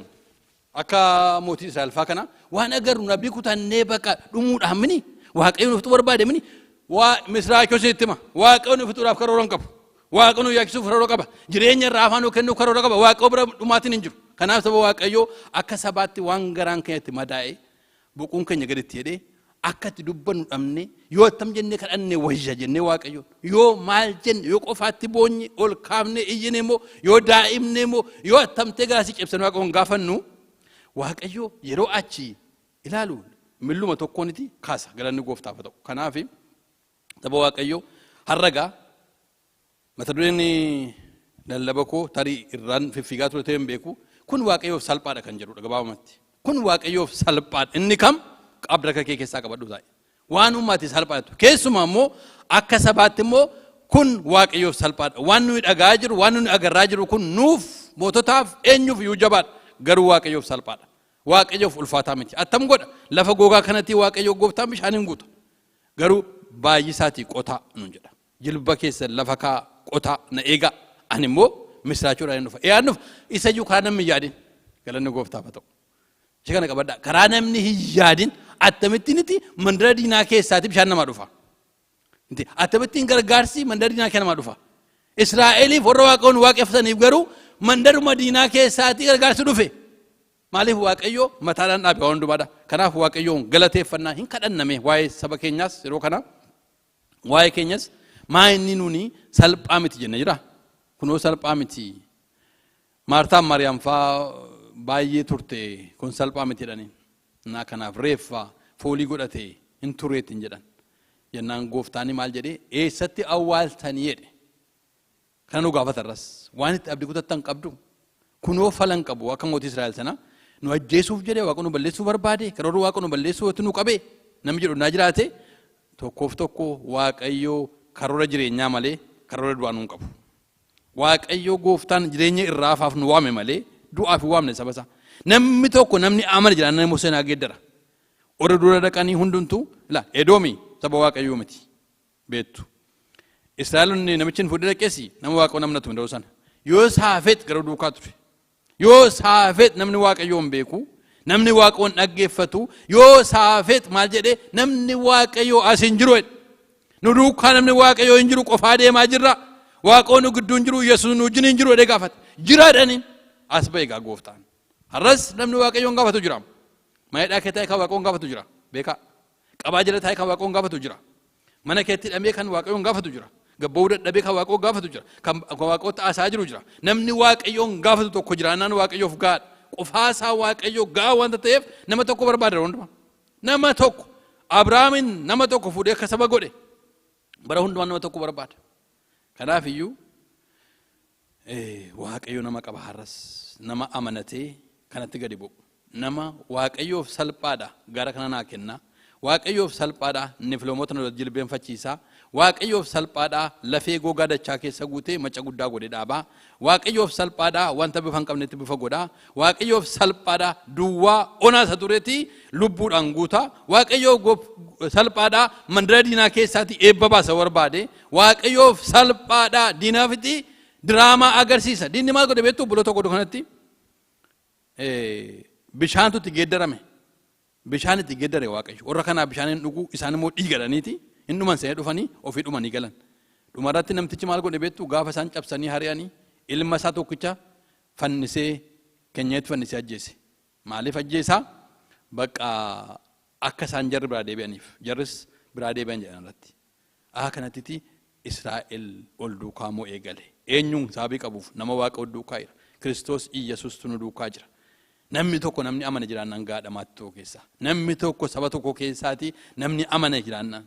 akka mootii Israa'el faa kana waan agarru nabii kutannee baqa dhumuudhaan mini Waaqayyo nuuf barbaade mini waa misraachoo sitti hima. Waaqayyo nu fixuudhaaf karoora hin qabu. Waaqayyo nu yaachisuuf karoora qaba. Jireenya irraa afaan nu kennuuf karoora qaba. Waaqayyo bira dhumaatiin hin jiru. Kanaaf saba Waaqayyoo akka sabaatti waan garaan keenyatti madaa'e, boquun keenya gaditti jedhee akka itti dubbannu dhabne, yoo attam jennee kadhanne wayya jennee Waaqayyo, yoo maal jenne, yoo qofaatti boonye, ol kaafne iyyine immoo, yoo daa'imne immoo, yoo attamtee garaa si cibsanii Waaqayyoon gaafannu, Waaqayyo yeroo achi ilaalu milluma tokkooniti kaasa, galanni gooftaaf haa ta'u. Kanaaf saba Waaqayyo har'a gaa mata dureen Lallaba koo tarii irraan fiffiigaa ture ta'ee hin beeku. Kun Waaqayyoof salphaadha kan jedhudha gabaabumatti. Kun Waaqayyoof salphaadha. Inni kam qabda harka kee keessaa qabadhu taa'e. Waan uummaati salphaadha. Keessumaa immoo akka sabaatti immoo kun Waaqayyoof salphaadha. Waan nuyi dhagaa jiru, waan nuyi agarraa jiru kun nuuf moototaaf eenyuuf iyyuu jabaadha. Garuu Waaqayyoof salphaadha. Waaqayyoof ulfaataa miti. Attam godha? Lafa gogaa kanatti Waaqayyo gooftaan bishaan hin guuta. Garuu baay'isaatii qotaa nuun jedha. Jilba keessan lafa kaa qotaa na eegaa. Ani immoo misiraachoodhaan hin dhufa. Eeyaan dhufa. Isa iyyuu karaa namni hin yaadin. Galanni gooftaaf haa ta'u. Ishee kana qabadhaa. Karaa namni hin yaadin akkamittiin itti mandara diinaa keessaati bishaan namaa dhufa. Akkamittiin gargaarsi mandara diinaa keessa namaa dhufa. Israa'eliif warra Waaqayyoon waaqeffataniif garuu mandaruma diinaa keessaatii gargaarsi dhufe. Maaliif Waaqayyo mataadhaan dhaabe waan hundumaadha. Kanaaf Waaqayyoon galateeffannaa hin kadhanname waa'ee saba keenyaas yeroo kana waa'ee keenyas maa inni nuni salphaa miti jenne jira. Kunoo salphaa miti. Maartaan Maariyaam faa baay'ee turte kun salphaa miti jedhanii. Naa kanaaf reeffa foolii godhate hin tureetiin jedhan. Jennaan gooftaani maal jedhee eessatti awwaaltanii jedhe. Kana nu gaafata irras. Waan itti abdii kutattan qabdu. Kunoo falan qabu akka mootii Israa'el sana nu ajjeesuuf jedhee Waaqa nu balleessuu barbaade karoorri Waaqa nu balleessuu yoo nu qabe namni jedhu naa jiraate tokkoof tokko Waaqayyo karoora jireenyaa malee karoora du'aa nuun qabu. Waaqayyo gooftaan jireenya irraa hafaaf nu waame malee du'aaf hin waamne saba isaa. Namni tokko namni amane jira namni seenaa geeddara. Warra dura dhaqanii hundumtuu la Edoomi saba Waaqayyoo miti beektu. Israa'eloonni namichi hin fuudhee dhaqeessi nama Waaqayyo namna ture yeroo sana. Yoo saafeet gara duukaa ture. Yoo saafeet namni Waaqayyoo hin beeku. Namni Waaqayyoon dhaggeeffatu. Yoo saafeet maal jedhee namni Waaqayyoo as hin jiru jedhe. Nu duukaa namni Waaqayyoo hin jiru qofaa deemaa jirra. Waaqayyo nu gidduu hin jiru Yesuus nu wajjin hin jiru jedhee gaafate. Jira jedhaniin as ba'e egaa gooftaan. Har'as namni Waaqayyoon gaafatu jira. Mana hidhaa kee taa'ee kan Waaqayyoon gaafatu jira. Beekaa. Qabaa jala taa'ee kan Waaqayyoon gaafatu jira. Mana keetti hidhamee kan Waaqayyoon gaafatu jira. Gabba'uu dadhabee kan Waaqayyoon gaafatu jira. Kan Waaqayyootti haasaa jiru jira. Namni Waaqayyoon gaafatu tokko jiraannaan Waaqayyoof gahaadha. Qofaasaa Waaqayyoo gahaa wanta ta'eef nama tokko barbaada hundumaa. Nama tokko Abrahaamin nama tokko fuudhee akka saba godhe bara hundumaa nama tokko barbaada. Kanaaf iyyuu Waaqayyo nama qaba har'as nama amanatee kanatti gadi bu'u. Nama Waaqayyoof salphaadha gara kana naa kenna. Waaqayyoof salphaadha nifloomota nu jilbeenfachiisa. Waaqayyoof salphaadha lafee gogaa dachaa keessa guutee macca guddaa godhe dhaaba. Waaqayyoof salphaadha wanta bifa hin qabnetti bifa godha. Waaqayyoof salphaadha duwwaa onaa isa turetti lubbuudhaan guuta. Waaqayyoof salphaadha mandara diinaa keessaatti eebba baasa barbaade. Waaqayyoof salphaadha diinaafitti diraamaa agarsiisa. Diinni maal godhe beektu obboloota godhu kanatti bishaantu itti geeddarame. Bishaan itti geeddare Waaqayyo. Warra kanaa bishaan hin dhugu isaan immoo dhiigadhaniiti hin dhuman seenee dhufanii ofii dhumanii galan. Dhumarratti namtichi maal godhe beektu gaafa isaan cabsanii hari'anii ilma isaa tokkicha fannisee keenyatti fannisee ajjeese. Maaliif ajjeesaa? Bakka akka isaan jarri biraa deebi'aniif. Jarris biraa deebi'an jedhan irratti. Akka kanattiti Israa'el ol duukaa moo eegale. Eenyuun sababii qabuuf nama Waaqa ol duukaa jira. Kiristoos Iyyasuustu nu duukaa jira. Namni tokko namni amane jiraannaan gaadha maatii tokko keessaa. Namni tokko saba tokko keessaati namni amane jiraannaan.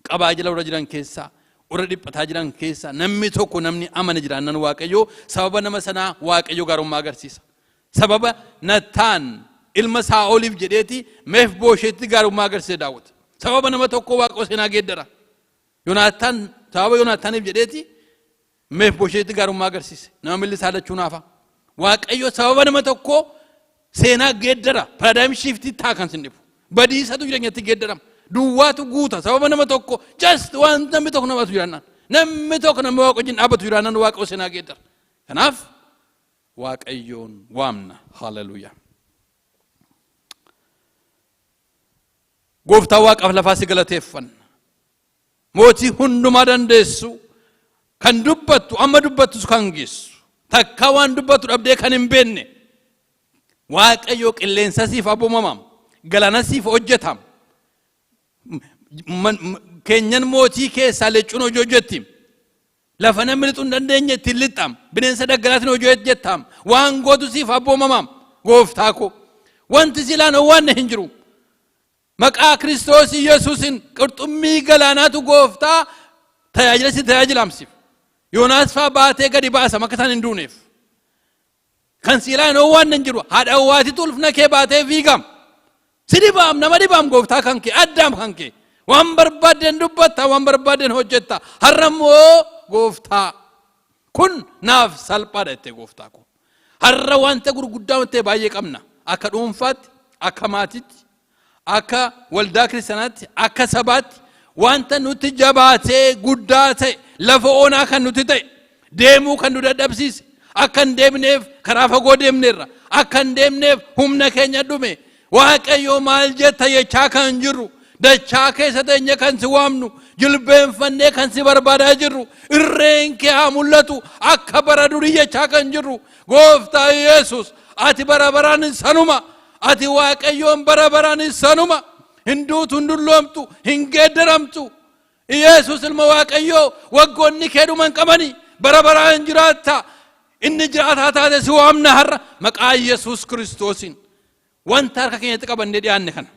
Qabaa jala warra jiran keessaa, warra dhiphataa jiran keessaa namni tokko namni amane jiraannaan Waaqayyoo sababa nama sanaa Waaqayyo gaarummaa agarsiisa. Sababa Nattaan ilma Saa'oliif jedheeti Mefboosheetti gaarummaa agarsiise Daawit. Sababa nama tokkoo Waaqayyo seenaa geeddara. Yonaattaan sababa Yonaattaaniif jedheeti Mefboosheetti gaarummaa agarsiise. Nama milli isaa lachuu naafa. Waaqayyo sababa nama tokkoo seenaa geeddara. Paradigm shift taa kan sin dhibu. Badiisatu jireenyatti geeddarama. Duwwaatu guuta. Sababa nama tokko just waan namni tokko namatu jiraannaan. Namni tokko namni Waaqa wajjin dhaabbatu jiraannaan Waaqayyo seenaa geeddara. Kanaaf Waaqayyoon waamna. Haleluuyaa. Gooftaa Waaqaaf lafaa si galateeffanna. Mootii hundumaa dandeessu kan dubbattu amma dubbattus kan geessu takkaa waan dubbattu dhabdee kan hin beekne Waaqayyo qilleensa siif abboomamaam galaana siif hojjetaam keenyan mootii keessaa leccuun hojii hojjetti lafa namni lixuu hin dandeenye ittiin lixxaam bineensa daggalaatiin hojii hojjettaam waan gootu siif abboomamaam gooftaa koo wanti silaan owwaanne hin jiru. Maqaa Kiristoos Yesuusin qurxummii galaanaatu gooftaa tajaajila si tajaajilaamsiif. Yoonaas faa baatee gadi baasam akka isaan hin duuneef. Kan siilaa hin owwaanne hin jiru. Haadha owwaatitu ulfina kee baatee fiigam. Si dhibaam, nama dhibaam gooftaa kan kee, addaam kan kee. Waan barbaaddeen dubbatta, waan barbaaddeen hojjetta. Har'a immoo gooftaa kun naaf salphaadha jettee gooftaa koo. Har'a wanta gurguddaa ta'e baay'ee qabna. Akka dhuunfaatti, akka maatiitti, akka waldaa kiristaanaatti, akka sabaatti wanta nutti jabaatee guddaa ta'e, lafa onaa kan nuti ta'e, deemuu kan nu dadhabsiise, akka hin deemneef karaa fagoo deemneerra, akka hin deemneef humna keenya dhume. Waaqayyo maal jetta jechaa kan jirru, dachaa keessa teenye kan si waamnu, jilbeenfannee kan si barbaadaa jirru, irreen kee haa mul'atu akka bara durii jechaa kan jirru, gooftaa Yesus, ati bara baraan sanuma. Ati Waaqayyoon bara baraan sanuma. Hin duutu, hin dulloomtu, hin geeddaramtu. Yesus ilma Waaqayyoo, waggoonni kee dhuman qabani, bara baraan jiraatta. Inni jiraataa taate si waamna har'a maqaa Yesus Kiristoosiin. Wanta harka keenyatti qabannee dhiyaanne kana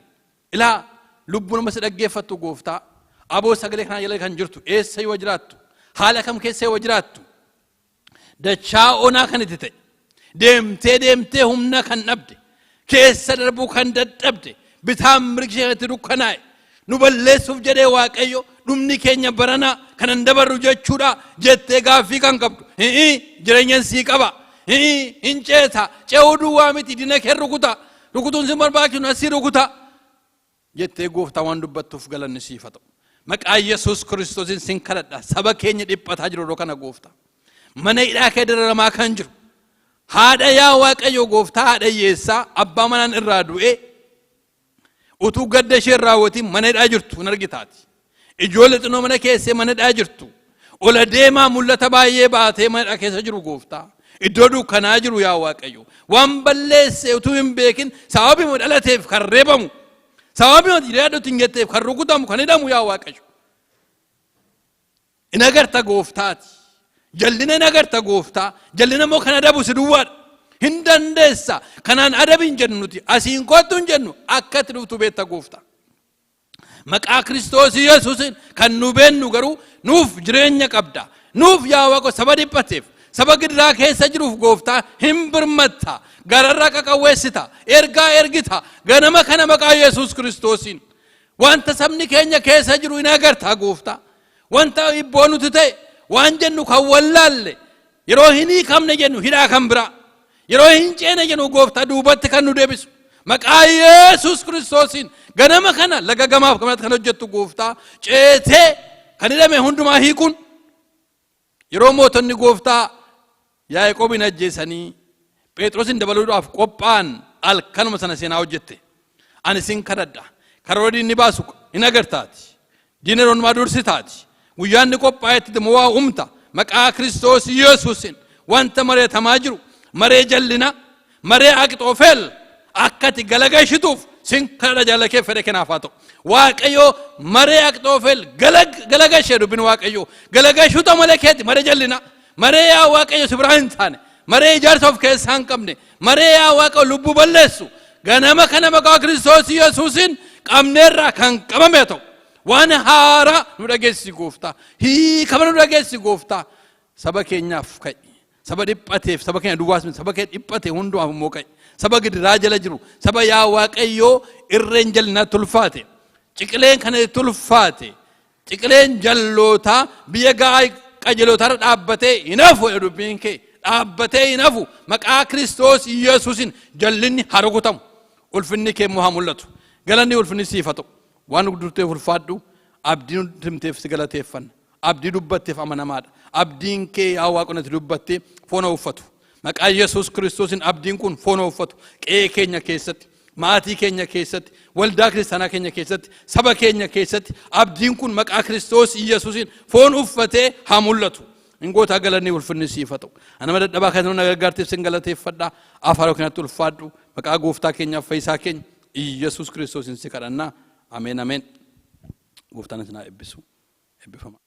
ilaa, lubbuu nama si dhaggeeffattu gooftaa, aboo sagalee kanaa jala kan jirtu, eessa yoo jiraattu, haala kam keessa yoo jiraattu, dachaa onaa kan itti ta'e, deemtee deemtee humna kan dhabde, keessa darbuu kan dadhabde, bitaan mirgi ishee itti dukkanaa'e, nu balleessuuf jedhee Waaqayyo dhumni keenya baranaa kanan dabarru jechuudha jettee gaaffii kan qabdu, hi'i jireenyan sii qaba, hi'i hin ceeta, ce'uu duwwaa miti, dina kee rukuta, rukutuun si barbaachisu asii rukuta jettee gooftaa waan dubbattuuf galanni siif haa ta'u. Maqaa Yesuus Kiristoosiin sin kadhadha. Saba keenya dhiphataa jiru yeroo kana gooftaa. Mana hidhaa kee dararamaa kan jiru. Haadha, yaa Waaqayyo gooftaa, haadha hiyyeessaa abbaa manaan irraa du'ee utuu gadda ishee hin raawwatiin mana hidhaa jirtu hin argitaati. Ijoollee xinnoo mana keessee mana hidhaa jirtu. Ola deemaa mul'ata baay'ee baatee mana hidhaa keessa jiru gooftaa. Iddoo dukkanaa jiru yaa Waaqayyo. Waan balleesse utuu hin beekin sababii dhalateef kan reebamu. Sababii jireenya hin jetteef kan rukutamu, kan hidhamu yaa Waaqayyo. In agarta gooftaati. Jallina in agarta gooftaa. Jallina immoo kan adabu si duwwaadha. Hin dandeessa. Kanaan adabi hin jennu nuti. Asiin kottu hin jennu. Akka itti dhuftu beekta gooftaa. Maqaa Kiristoos Yesuusin kan nu beennu garuu nuuf jireenya qabda. Nuuf yaa Waaqa saba dhiphateef, saba gidiraa keessa jiruuf gooftaa hin birmatta. Gararraa qaqawweessita. Ergaa ergita. Ganama kana maqaa Yesuus Kiristoosiin. Wanta sabni keenya keessa jiru hin agarta gooftaa. Wanta hibboo nuti ta'e, waan jennu kan wallaalle, yeroo hin hiikamne jennu hidhaa kan biraa, yeroo hin ceene jennu gooftaa duubatti kan nu deebisu. Maqaa Yesuus Kiristoosiin ganama kana laga gamaaf gamanatti kan hojjettu gooftaa, ceetee kan hidhame hundumaa hiikuun, yeroo mootonni gooftaa Yaaqoobin ajjeesanii Phexrosin dabaluudhaaf qophaa'an halkanuma sana seenaa hojjette. Ani sin kadhadha. Karoora diinni baasu hin agartaati. Diina yeroo hundumaa dursitaati. Guyyaan inni qophaa'etti immoo waa uumta. Maqaa Kiristoos Yesuusin wanta mari'atamaa jiru, maree jallina, maree Aqixoofeel akka ati galagashituuf sin kadhadha. Jaalala kee fedha kennaaf haa ta'u. Waaqayyo, maree Aqixoofeel galagashee, dubbin Waaqayyo galagashuuta malee keeti maree jallina. Maree yaa Waaqayyo si biraa hin taane, maree ijaarsa of keessaa hin qabne, maree yaa Waaqayyo lubbuu balleessu, ganama kana maqaa Kiristoos Yesuusiin qabneerraa kan qabame haa ta'u. Waan haaraa nu dhageessi gooftaa. Hiikama nu dhageessi gooftaa. Saba keenyaaf ka'i. Saba dhiphateef, saba keenya duwwaas miti, saba keenya dhiphate hundumaaf immoo ka'i. Saba gidiraa jala jiru, saba yaa Waaqayyoo irreen jallinaa tulfaate, ciqileen kana tulfaate, ciqileen jallootaa biyya ga'aa qajeelootarra dhaabbatee hin hafu jedha dubbiin kee. Dhaabbatee hin hafu. Maqaa Kiristoos Yesuusin jallinni haa rukutamu. Ulfinni kee immoo haa mul'atu. Galanni ulfinni siif haa ta'u. Waan gudurteef ulfaadhu. Abdii nu himteef si galateeffanna. Abdii dubbatteef amanamaadha. Abdiin kee yaa Waaqonatti dubbattee foon uffatu. Maqaa Yesuus Kiristoosiin abdiin kun foon uffatu. Qe'ee keenya keessatti, maatii keenya keessatti, waldaa kiristaanaa keenya keessatti, saba keenya keessatti abdiin kun maqaa Kiristoos Yesuusiin foon uffatee haa mul'atu. In gootaa, galanni ulfinni siif haa ta'u. Anama dadhabaa kan na gargaarteef sin galateeffadha. Afaan kanatti ulfaadhu. Maqaa gooftaa keenyaaf fayyisaa keenya Yesuus Kiristoosiin si kadhannaa. Ameen, ameen. Gooftaan isin haa eebbisu. Eebbifama.